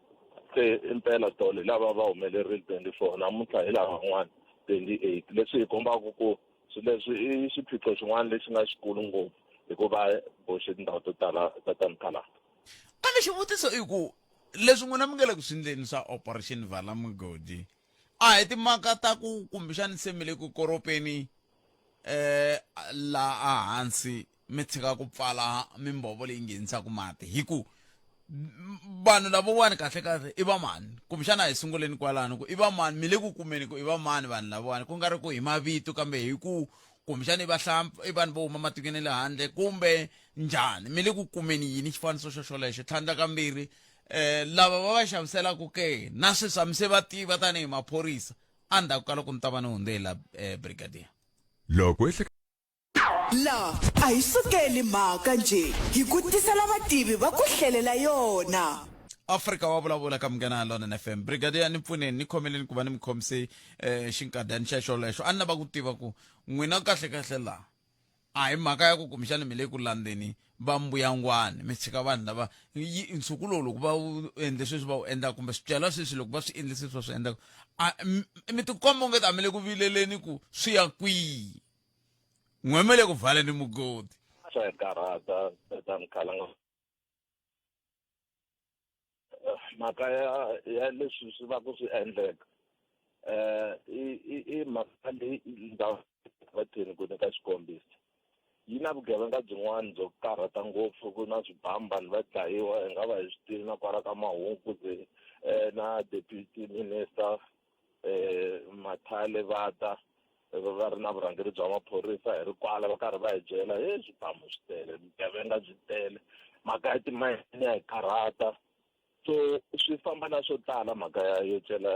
Se impela tolo hi lava va humelerile 24, namuntlha hi lava van'wana 28, leswi hi kombaka ku swilo leswi i xiphiqo xin'wana lexi nga xikulu ngopfu hikuva boxe tindhawu to tala ta Tanikhalanga. Kambe xivutiso i ku leswi n'wina mi nga le ku swi endleni swa Operation Vala Mugodi a hi timhaka ta ku kumbexani se mi le ku koropeni laha hansi mi tshika ku pfala mimbhovo leyi nghenisaka mati, hi ku vanhu lavawani kahle kahle i va mani? Kumbexana a hi sunguleni kwalano ku i va mani, mi le ku kumeni ku i va mani vanhu lavawani, ku nga ri ku hi mavito kambe hi ku kumbexana i vahlampfa, i vanhu vo huma matikweni ya le handle kumbe njhani, mi le ku kumeni yini xifaniso xo xolexo? Tlhandla kambirhi lava va va xaviselaka ke na sweswi a mi se va tiva tanihi maphorisa endzhaku ka loko ni ta va ni hundze hi la brigadier? Loko La a hi sukeli mhaka njhe, hi ku tisela vativi va ku hlelela yona. Afrika wa vulavula ka Munghana Lonene FM. Brigadier ni pfuneni ni khomeleni ku va ni mi khomise xinkadani xa xolexo. A ni lava ku tiva ku n'wina kahle kahle laha a hi mhaka ya ku kumbexani mi le ku landzeni va mbuyangwani mi tshika vanhu lava nsuku lowu loko va wu endle sweswi va wu endlaka kumbe swicelwa sweswi loko va swi endle sweswi va swi endlaka, mi tikomba ongeti a mi le ku vileleni ku swi ya kwihi, n'we mi le ku valeni mugodi. Swa hi karhata tatana Khalanga mhaka ya leswi swi va ku swi endleka i mhaka leyi ndhawu va thini ku nyika xikombiso yi na vugevenga byin'wana byo karhata ngopfu, ku na swibamu vanhu va dlayiwa, hi nga va hi swi tivi na kwala ka mahungu ku ze na deputy minister Mathale va ta va ri na vurhangeri bya maphorisa hi ri kwala va karhi va hi byela he swibamu swi tele, vugevenga byi tele, mhaka ya timayini ya hi karhata. So swi famba na swo tala mhaka ya yo cela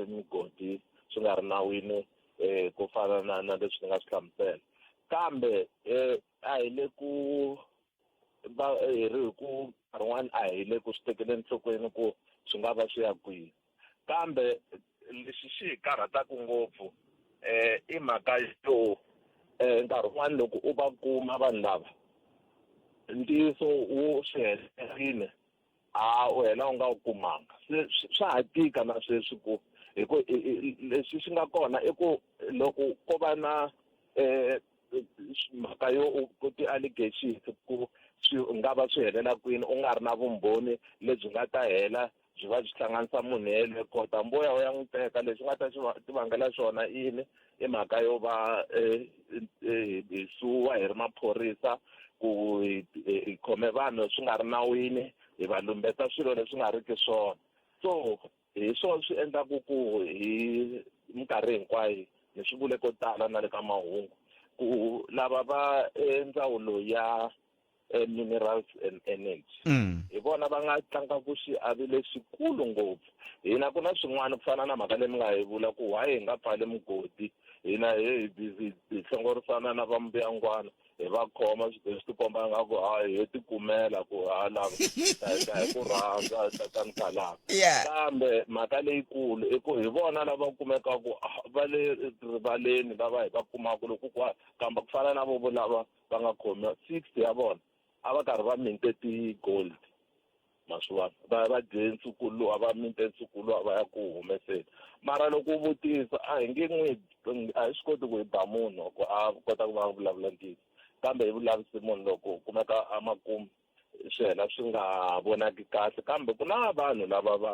migodi swi nga ri nawini ku fana na leswi ni nga swi hlamusela, kambe a hi le ku va hi ri hi ku nkarhi wun'wani a hi le ku swi tekeleni enhlokweni ku swi nga va swi ya kwihi, kambe lexi xi hi karhataka ngopfu i mhaka yo nkarhi wun'wani loko u va kuma vanhu lava ntiyiso wu swi helerile a u hela u nga wu kumanga. Se swa ha tika na sweswi ku hi ku leswi swi nga kona i ku loko ko va na mhaka yo ku ti-allegations ku swi nga va swi helela kwini u nga ri na vumbhoni lebyi nga ta hela byi va byi hlanganisa munhu yelwe kota mboya wu ya n'wi teka, leswi nga ta ti vangela swona yini i mhaka yo va hi suwa hi ri maphorisa ku hi khome vanhu swi nga ri nawini, hi va lumbeta swilo leswi nga riki swona. So hi swona swi endlaku ku hi minkarhi hinkwayo ni swi vule ko tala na le ka mahungu ku lava va ndzawulo ya eh, Minerals and Energy. Hi vona va nga tlangaka xiave lexikulu ngopfu. Hina ku na swin'wana ku fana na mhaka leyi mi nga yi vula ku why hi nga pfali mugodi, hina he hi busy hi hlongorisana na va mbuyangwana hi va khoma swi swi tikomba nga ku ha hi tikumela ku ha lava hi ta hi ku rhandza tatani Khalanga. Kambe mhaka leyikulu i ku hi vona lava kumekaku va le rivaleni lava hi va kumaka loko ku kamba ku fana na vo lava va nga khomiwa 60 ya vona a va karhi va minte ti-gold ma swi vona va va dye nsuku luwa va minte nsuku luwa va ya ku humeseni mara loko u vutisa a hi nge n'wi a hi swi koti ku hi ba munhu ku a kota ku va vulavula ntiyiso kambe hi vulavise munhu loko kumeka a makumu swi hela swi nga vonaki kahle kambe ku na vanhu lava va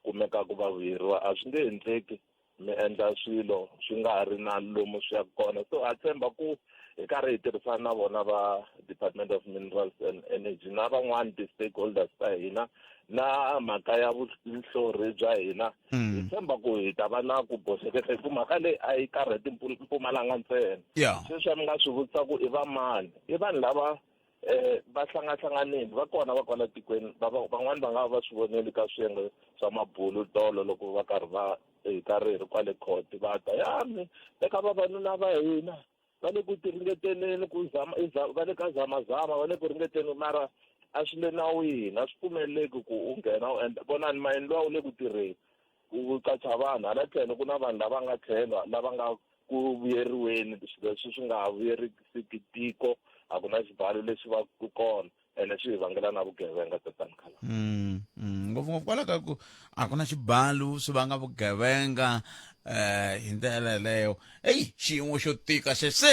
kumekaka va vuyeriwa a swi nge endleki mi endla swilo swi nga ha ri na lomu swi yaka kona so ha tshemba ku hi karhi hi tirhisana na vona va Department of Minerals and Energy na van'wani ti-stakeholders ta hina na mhaka ya vunhlorhi bya hina hi tshemba ku hi ta va na ku boxeketa hi ku mhaka leyi a yi karhati Mpumalanga ntsena sweswi a mi nga swi vutisa ku i va mani i vanhu lava eh va hlangahlanganile va kona va kwala tikweni van'wani va nga va swi voneli ka swiyenge swa mabulu tolo loko va karhi va hi karhi hi ri kwale court va ta ya mi eka vavanuna va hina va le ku tiringeteleni ku zama va le ka zamazama va le ku ringeteni mara a swi le nawini a swi pfumeleleki ku u nghena u endla vonani mayini luwa wu le ku tirheni ku qacha vanhu hala tlhelo ku na vanhu lava nga tlhelo lava nga ku vuyeriweni swilo leswi swi nga ha vuyerisiki tiko a ku na xibalo lexi va ku kona ene swi hi vangela na vugevenga tatani khala Ngopfungopfu kwala ka ku a ku na xibalo swi vanga vugevenga eh hi ndlela yeleyo eyi xiyimo xo tika xexo se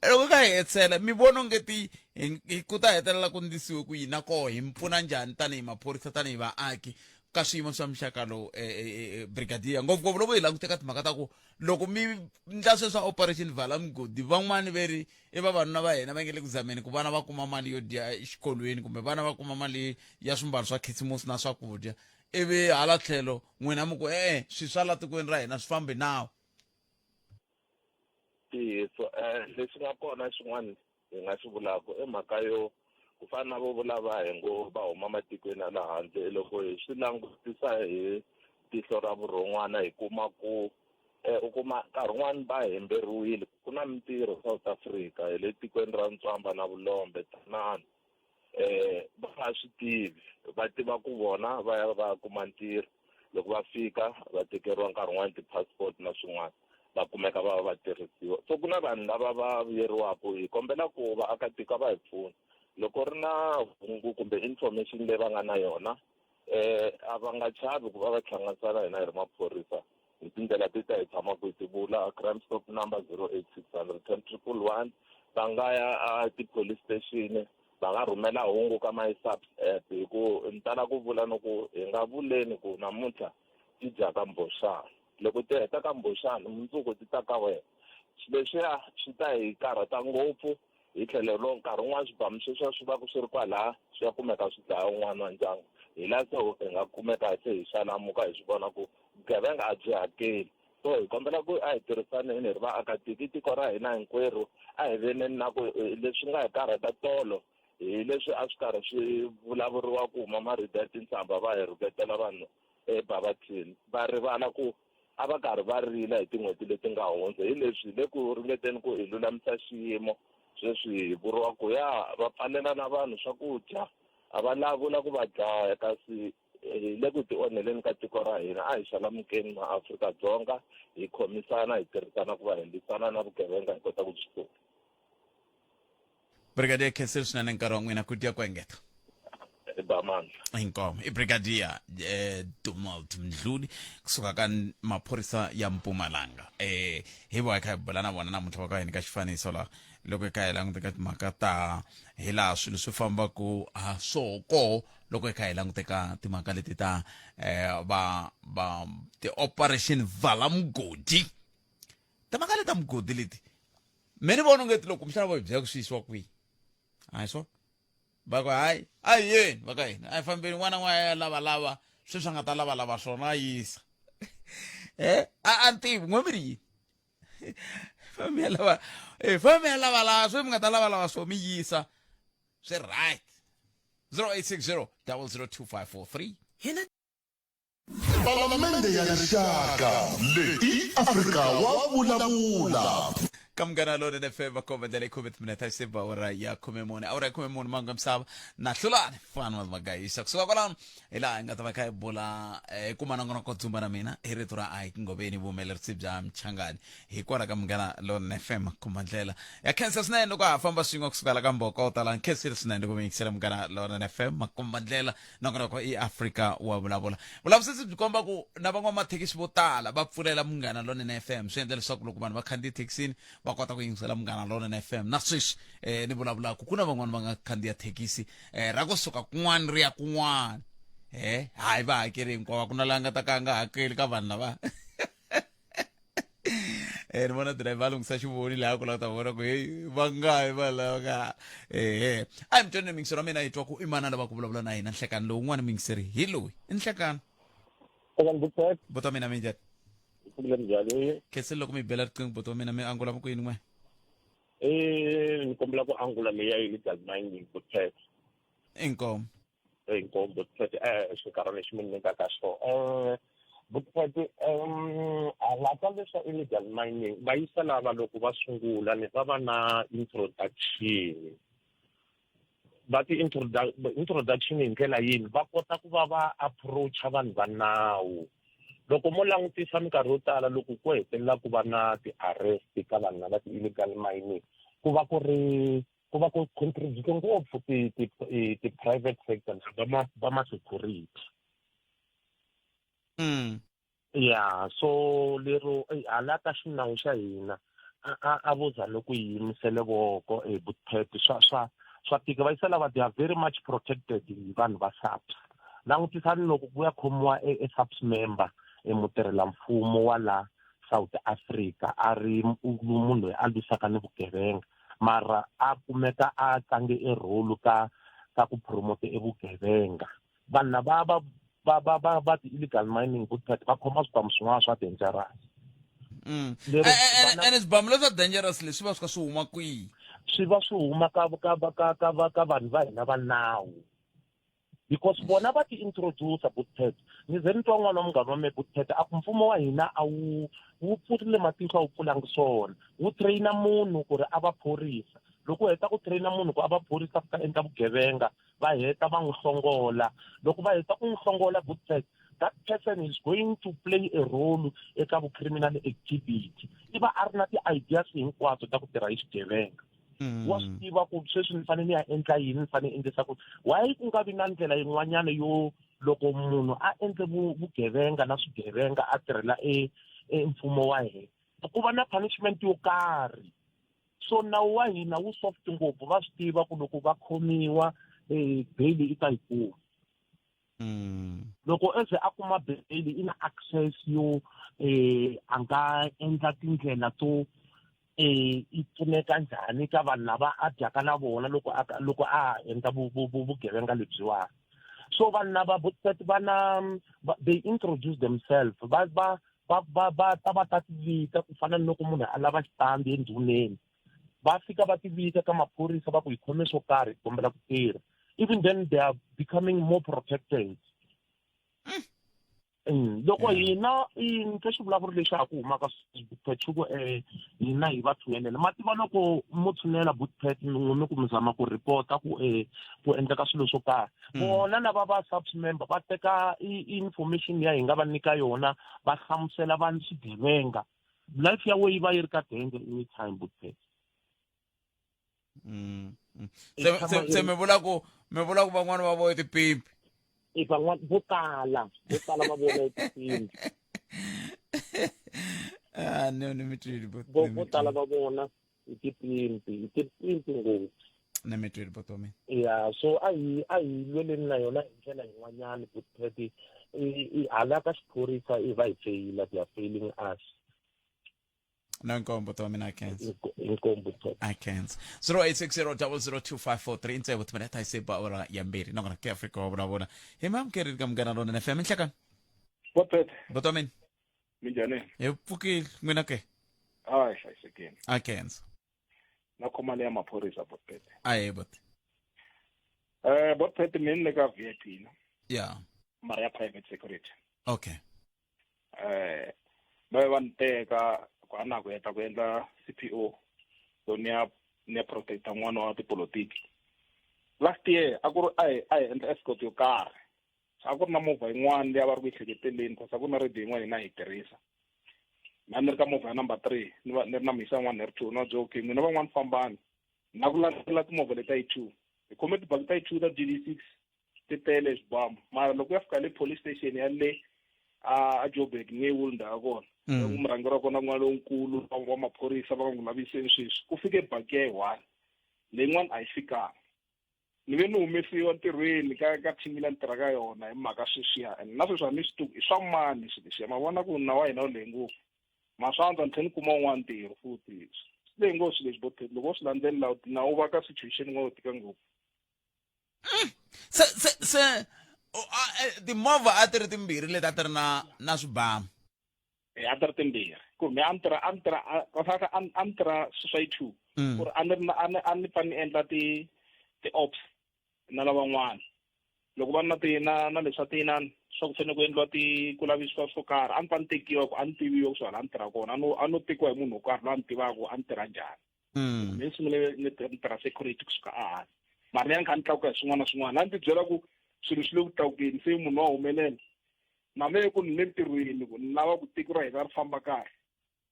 loko ka hi hetisela mi vona onge ti hi ku ta hetelela ku ndlisiwe ku yini na koho hi mi pfuna njhani tanihi maphorisa tanihi vaaki ka swiyimo swa muxaka lowu eh, eh, eh, brigadier ngopfungopfu loko hi langute ka timhaka ta ku loko mi ndla sweswa operation vala mugodi van'wani ve ri i vavanuna va hina va nge le ku zameni ku vana va kuma mali yo dya exikolweni kumbe vana va kuma mali ya swimbalo swa khisimusi na swakudya ivi hala tlhelo n'wina mi ku e-e swi swa la tikweni ra hina swi fambi nawu ntiyiso um leswi nga kona xin'wana hi nga xi vulaka i mhaka yo ku fana na vo vula va hi ngo va huma matikweni ya le handle loko hi swi langutisa hi tihlo ra vurhon'wana hi kuma ku eh, u kuma nkarhi wun'wani va hemberiwile ku na mintirho South Africa hi le tikweni ra ntswamba na vulombe tanani eh va nga swi tivi va tiva ku vona va ya va kuma ntirho loko va fika va tekeriwa nkarhi wun'wani ti-passport na swin'wana va kumeka va va va tirhisiwa so ku na vanhu lava va vuyeriwaka hi kombela ku vaakatiko a va hi pfuna loko ri na hungu kumbe information leyi va nga na yona eh a va nga chavi ku va va hlanganisa na hina hi ri maphorisa hi tindlela ti ta hi tshamaka hi ti vula crime stop number 08600 10 111 va nga ya a ti-police station va nga rhumela hungu ka my subs app hi ku ni tala ku vula ni ku hi nga vuleni ku namuntlha ti dya ka mbhoxana loko ti heta ka mbhoxana mundzuku ti ta ka wena swilo leswiya swi ta hi karhata ngopfu hi tlhelo ro nkarhi wun'wana swibamu sweswiya swi va ku swi ri kwalaya swi ya kumeka swi dlaya un'wana wa ndyangu hi laha se hi nga kumeka se hi xalamuka hi swi vona ku vugevenga a byi hakeli so hi kombela ku a hi tirhisaneni hi ri vaakatiko i tiko ra hina hinkwerhu a hi veneni na ku eh, leswi nga hi karhata tolo hi leswi a swi karhi swi vulavuriwa ku huma marito ya tinhlamba va hi rhuketela vanhu ebabathini va rivala ku a va karhi va rila hi tin'hweti leti nga hundza hi leswi hi le ku ringeteni ku hi lulamisa xiyimo sweswi hi vuriwa ku ya va pfalela na vanhu swakudya a va lavi la ku va dlaya kasi hi le ku tionheleni ka tiko ra hina a hi xalamukeni maAfrika-Dzonga hi khomisana hi tirhisana ku va hi lwisana na vugevenga hi kota ku byi hlula Brigadier khensile swinene nkarhi wa n'wina ku dya ku engeta ba mandla inkomo i brigadier eh, Donald Mdluli kusuka ka maphorisa ya Mpumalanga eh hi vo hi kha hi bula na vona namuntlha va ka hina ka xifaniso la loko hi kha hi languta ka timhaka ta hi laha swilo swi fambaku ha swoho koho loko hi kha hi langute ka timhaka leti ta eh, va va ti-operation vala mugodi timhaka leti ta mugodi leti me ni vona ongeti loko kumbexana vo hi byela ku swi yisiwa kwihi a hi swona va ku hayi a hi yeni va ka hina a hi fambeni n'wana n'wana ya lavalava sweswi a nga ta lavalava swona a yisa e a a ni tivi n'we mi ri yini fambi ya lava e fambi ya lavalava sweswi mi nga ta lavalava swo mi yisa. Swi right. 0860 002543. Hina Palamende ya Rixaka leyi i Afrika wa vulavula. Ka Munghana Lonene FM va komba ndlela yi khume timinete a xi ba awara ya 14, awara ya 14 mango ya misava na hlulani fani wa magayisa. Kusuka kwalano hi laha hi nga ta va kha hi bula hi kuma nongonoko dzumba na mina hi rito ra Ike Ngoveni vuhumelerisi bya Mchangani hi kwala ka Munghana Lonene FM khumba ndlela ya khensa swinene loko ha famba swin'we kusuka la ka Mbokota la nkhensile swinene ku mi yingisela Munghana Lonene FM makomba ndlela nongonoko i Afrika wa vulavula. Vulavisisi byi komba ku na van'wamathekisi vo tala va pfulela Munghana Lonene FM, swi endla leswaku loko vanhu va khandziye thekisini va kota ku yingisela Munghana Lonene FM. Na sweswi ni vulavulaka ku na van'wana va nga khandziya thekisi ra kusuka kun'wana ri ya kun'wana, hayi va hakeli hinkwavo, a ku na la nga ta ka a nga hakeli ka vanhu lava. Ni vona driver a lunghisa xivoni laha ku lava ta vona ku heyi va ngahi va lava ka ehe. A hi mi twaneni muyingiseri wa mina hi twa ku i mani a lava ku vulavula na hina nhlekani lowun'wana. Muyingiseri hi loyi i nhlekani buti wa mina, mi njhani? Khensile loko mi bela riqingho buti wa mina, mi angula mi ku yini n'we? Ni kombela ku angula leya illegal mining, Buthet. Inkomu. Inkomu, Buthet. Xinkarhana lexi mi nyikaka xona. Buthet, hala ka leswa illegal mining, va yisa lava loko va sungula ni va va na introduction. Va ti introduction hi ndlela yini? Va kota ku va va approacha vanhu va nawu. Loko mo langutisa minkarhi yo tala loko ku hetelela ku va na ti-arrest ka vanhu lava ti-illegal mining, ku va ku ri ku va ku contribute ngopfu ti-private sector va ma security. Ya, so lero hala ka xinawu xa hina a vo za loko hi yimisele voko Buthet, swa tika. Va yisa lava they are very much protected hi vanhu va SAPS. Langutisani loko ku ya khomiwa e SAPS member, e mutirhela mfumo wa la South Africa, a ri munhu loyi a lwisaka ni vugevenga, mara a kumeka a tlange e role ka ku promote e vugevenga. Vanhu lava va ti-illegal mining, Buthet, va khoma swibamu swin'wana swa dangerous. Ene swibamu leswa dangerous leswi va swi kha swi huma kwihi? Swi va swi huma ka vanhu va hina va nawu, because vona va ti-introduce, Buthet. Ni ze ni twa n'wana wa munghana wa mehe, Buthet, a ku mfumo wa hina a wu pfurile matihlo, a wu pfulangi swona. Wu traina munhu ku ri a va phorisa. Loko u heta ku traina munhu ku a va phorisa, fika endla vugevenga, va heta va n'wi hlongola. Loko va heta ku n'wi hlongola, Buthet, that person is going to play a role eka vu-criminal activity. I va a ri na ti-ideas hinkwato ta ku tirha hi xigevenga. Wa swi tiva ku sweswi ni fanele ni ya endla yini, ni fanele endlisa ku why. Ku nga vi na ndlela yin'wanyana yo loko munhu a endle vugevenga na swigevenga a tirhela e mfumo wa hina, ku va na punishment yo karhi? So nawu wa hina wu soft ngopfu. Va swi tiva ku loko va khomiwa, bail i ta yi kuma. Loko eze a kuma bail, i na access yo a nga endla tindlela to i pfuneka njhani ka vanhu lava a dyaka na vona loko a loko a endla vugevenga lebyiwani. So vanhu lava, Buthet, va na they introduce themselves, va ta va ta tivika ku fana ni loko munhu a lava xitandi endhuneni. Va fika va tivika ka maphorisa, va ku hi khome swo karhi, hi kombela ku tirha. Even then they are becoming more protected. Loko hina ka xivulavuri lexi ha ku humaka Buthet, ku hina hi va tshunelela, ma tiva loko mo tshunela, Buthet, mi ku mi zama ku report ku ku endleka swilo swo karhi, vona lava va SAPS member va teka information ya hi nga va nyika yona, va hlamusela vanhu swigevenga. Life ya wena yi va yi ri ka danger anytime, Buthet. Se mi vula ku van'wana va vo i tipimpi? I van'wana vo tala va vona i tipimpi. Ah, no, ni mi twile. Vo tala va vona i tipimpi, i tipimpi ngopfu. Ni mi twile, buti wa mina. Ya, so a hi lweleni na yona hi ndlela yin'wanyana, Buthet. Hala ka xiphorisa i va hi feyila, they are failing us. Na nkombo, buti wa mina, I can't. Inkombo. I can't. 0860 002543 ntsevu timinete a yi se ba awara ya 2, nakona ke Afrika wa vulavula hi maamukeri ka Munghana Lona FM. Nhlekani. Bopet. Buti wa mina. Minjhani? Hi pfukile, n'wina ke? Hayi, hlayisekile. I can't. Na khoma leya maphorisa, Bopet. Ahe, buti. Eh bot pet mina le ka VIP na. Yeah. Mara ya private security. Okay. Eh va va ni teka ku a na ku heta ku endla CPO so ni ya ni ya protecta n'wana wa tipolotiki. Last year a ku ri a hi a hi endla escort yo karhi. A ku ri na movha yin'wana leyi a va ri ku yi hleketeleni because a ku ri na radio yin'wana hina hi yi tirhisa. Na ni ri ka movha ya number 3 ni va ni ri na muyisa n'wana ni ri 2 ni va byela okay n'wina van'wana fambani na ku landzela timovha leti ta yi 2 hi khome tibaki ta yi 2 ta GD6 ti tele swibamu mara loko ya fika le police station ya le a Joburg nge wuli ndhawu ya kona ku murhangeri wa kona n'wana lonkulu wa maphorisa va nga n'wi laviseni sweswi ku fike baki ya yi one leyin'wana a yi fikanga ni ve ni humesiwa ntirhweni ka ka team leyi ni tirha ka yona hi mhaka sweswiya and na sweswi a ni swi tivi i swa mani swilo leswiya ma vona ku na wa hina wu lehe ngopfu ma swi antswa ni tlhela ni kuma un'wana ntirho futhi swi lehe ngopfu swilo leswi boteti loko wo swi landzelela na u va ka situation yin'wana yo tika ngopfu se se se timovha a ti ri timbirhi leti a ti ri na na swibamu a ti ri timbirhi ku me a ni tirha a ni tirha kahlekahle a ni tirha swilo swa yi two ku ri a ni ri na a ni a ni pfa ni endla ti ti-ops na lavan'wana loko va na ti na na leswa tinani swa ku fanele ku endliwa ti ku lavisiwa swo karhi a ni pfa ni tekiwa ku a ni tiviwa kusuhi laha ni tirha kona a no a no tekiwa hi munhu wo karhi loyi a ni tivaka ku a ni tirha njhani ni sungule ni tirha security kusuka ehansi mara ni ya ni kha ni tlakuka hi swin'wana na swin'wana laha ni ti byela ku swilo swi le ku tlakukeni se munhu wa humelela na mehe ku ni le ntirhweni ku ni lava ku tiko ra hina ri famba kahle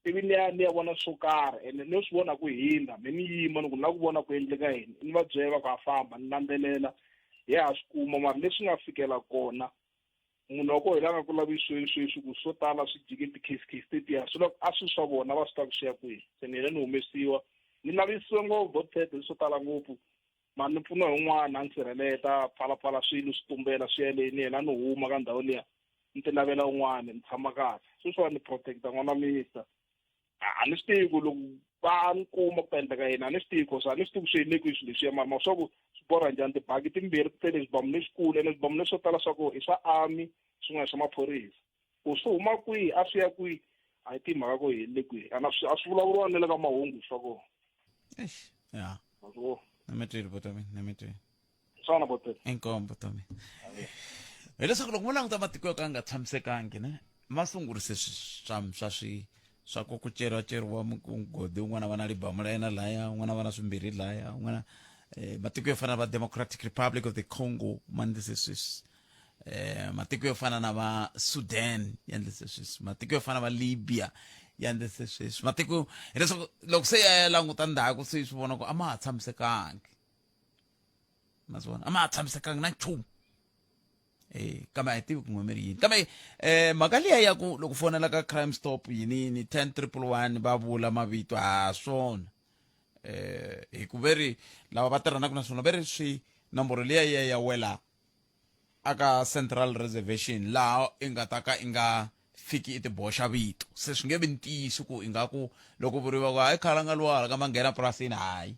ivi ni ya ni ya vona swo karhi ene no swi vona ku hindza me ni yima ni ku ni lava ku vona ku endleka yini ni va byela va ku a famba ni landzelela hi ya ha swi kuma mara leswi nga fikela kona munhu wa koho hi la nga ku lavisiweni sweswi ku swo tala swi jike ti-case case tetiya swi loko a swi swa vona va swi ta ku swi ya kwihi se ni hele ni humesiwa ni lavisiwe ngopfu botete swo tala ngopfu mara ni pfuniwa hi un'wana a ni sirheleta pfalapfala swilo swi tumbela swi ya le ni yena ni huma ka ndhawu liya ni ti lavela un'wana ni tshama kahle sweswiwani ni protecta n'wana minister a ni swi tivi ku loko va ni kuma ku ta endleka yini a ni swi tivi cause a ni swi tivi ku swi yile kwihi swilo leswiya mara ma swa ku swi borha njhani tibaki timbirhi ti tele swibamu leswikulu ene swibamu leswo tala swa ku i swa army swin'wana swa maphorisa ku swi huma kwihi a swi ya kwihi a hi tivi mhaka ku hi le kwihi a a swi vulavuriwa na le ka mahungu swa kona eish ya na mi twile botomi na mi twile swona botomi inkomu botomi hileswaku loko mo languta matiko yo ka nga tshamisekangi ne ma sungurise swa swa swi swa ku ku ceriwa ceriwa mugodi un'wana va na libamu la yena laya un'wana va na swimbirhi laya un'wana eh, matiko yo fana na va Democratic Republic of the Congo ma endlise sweswi eh, matiko yo fana na va Sudan ya endlise sweswi matiko yo fana va Libya ya endlise sweswi matiko hileswaku loko se ya ya languta ndzhaku se swi vona ku a ma ha tshamisekangi ma swi vona a ma ha tshamisekangi na nchumu eh kambe a hi tivi ku n'wemeri yini kambe eh mhaka liya ya ku loko fonela ka crime stop yini yini 10 triple 1 va vula mavito ha swona eh hi ku veri lava va tirhanaka na swona ve ri swi nomboro liya ya ya wela aka central reservation laha i nga ta ka i nga fiki i ti boxa vito se swi nge vi ntiyiso ku ingaku loko vuriwa ku hayi khalanga luwa ka manghena purasini hayi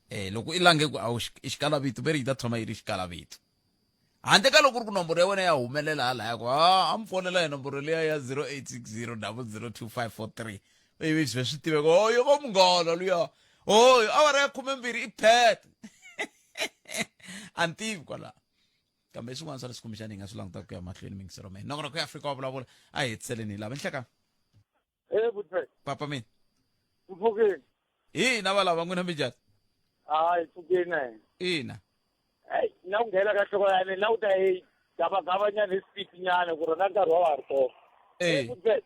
eh loko i lange ku a wu i xikala vito ve ri yi ta tshama yi ri xikala vito handle ka loko ku ri ku nomboro ya wena ya humelela halaya ku a a mi fonela hi nomboro liya ya 0860 002543 ivi swi swi tiveka o yo va munghana luya oyo awara ya khumembirhi i phet a ni tivi kwalaho kambe swin'wana swa leswi kumbexana hi nga swi langutaka ku ya mahlweni mingisero mina nongonoko ya afrika wa vulavula a hi hetiseleni hi lava nhleka Eh, good papa mina Mpfukeni. Ina valava n'wina minjhani? Hayi pfukeni na hina. Ina. Hey, na ku nghena ka nhloko ya mina na ku ta yi gavagava nyana hi speed nyana ku ri na nkarhi wa wa ha ri kona. Eh. Good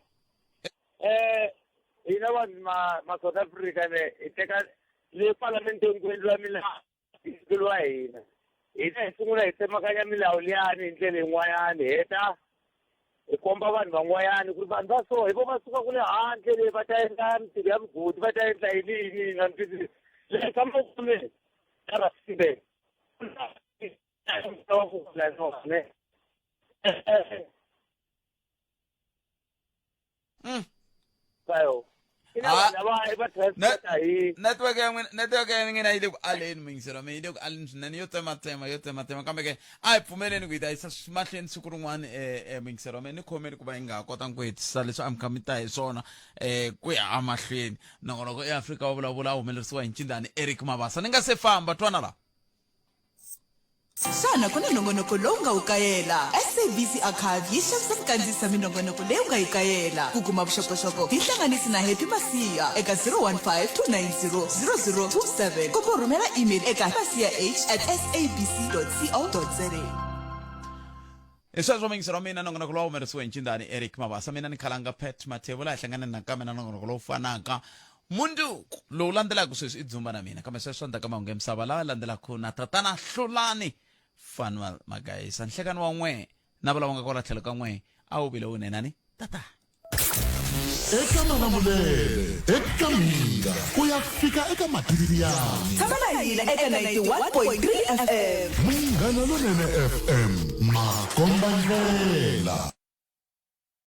Eh, hina vanhu ma ma South Africa ne hi teka le palamenteni ku endliwa milawu wa hina hina hi sungula hi tsemakanya milawu liyani hi ndlela yin'wanyani heta hi komba vanhu van'wanyani ku ri vanhu va so hi vo va suka ku le handle le va ta endla mintirho ya migodi va ta endla yini yini yini na twisisi le tshama kule na Rustenburg Kayo. Network ya n'wina network ya n'wina yi le ku aleni muyingiseri mina yi le ku aleni swinene yo tsematsema yo tsematsema kambe ke a hi pfumeleni ku yi ta yisa mahlweni siku rin'wana um muyingiseri wa mina ni khomeni ku va yi nga ha kotanga ku hetisisa leswi a mi kha mi ta hi swona um ku ya emahlweni nongonoko eAfrika wa vulavula a humelerisiwa hi ncindani Eric Mabasa ni nga se famba twana la. Xana ku na nongonoko lowu nga wu kayela? SABC Archive yi xavisa ku kandziyisa minongonoko leyi u nga yi kayela. Ku kuma vuxokoxoko hi hlanganisi na Happy Masiya eka 015 290 0027 kumbe u rhumela email eka masiya h at sabc co za. Hi sweswo muyingiseri wa mina nongonoko lowu humelerisiwe hi ncindani Eric Mabasa mina ni khalanga Pat Mathebula hi hlangane nakambe na nongonoko lowu fanaka mundzuku lowu landzelaka sweswi i dzumba na mina kambe sweswo ndzhaku ka mahungu ya misava lawa landzelaka na tatana Hlulani Fanuel Magayisa nhlekani wa n'we na valava nga kwala tlhelo ka n'we a wu vile wunenani tata eka malamulele eka mhinga ku ya fika eka matiriyani Tshama na hina eka 91.3 FM. Munghana Lonene FM makomba ndlela.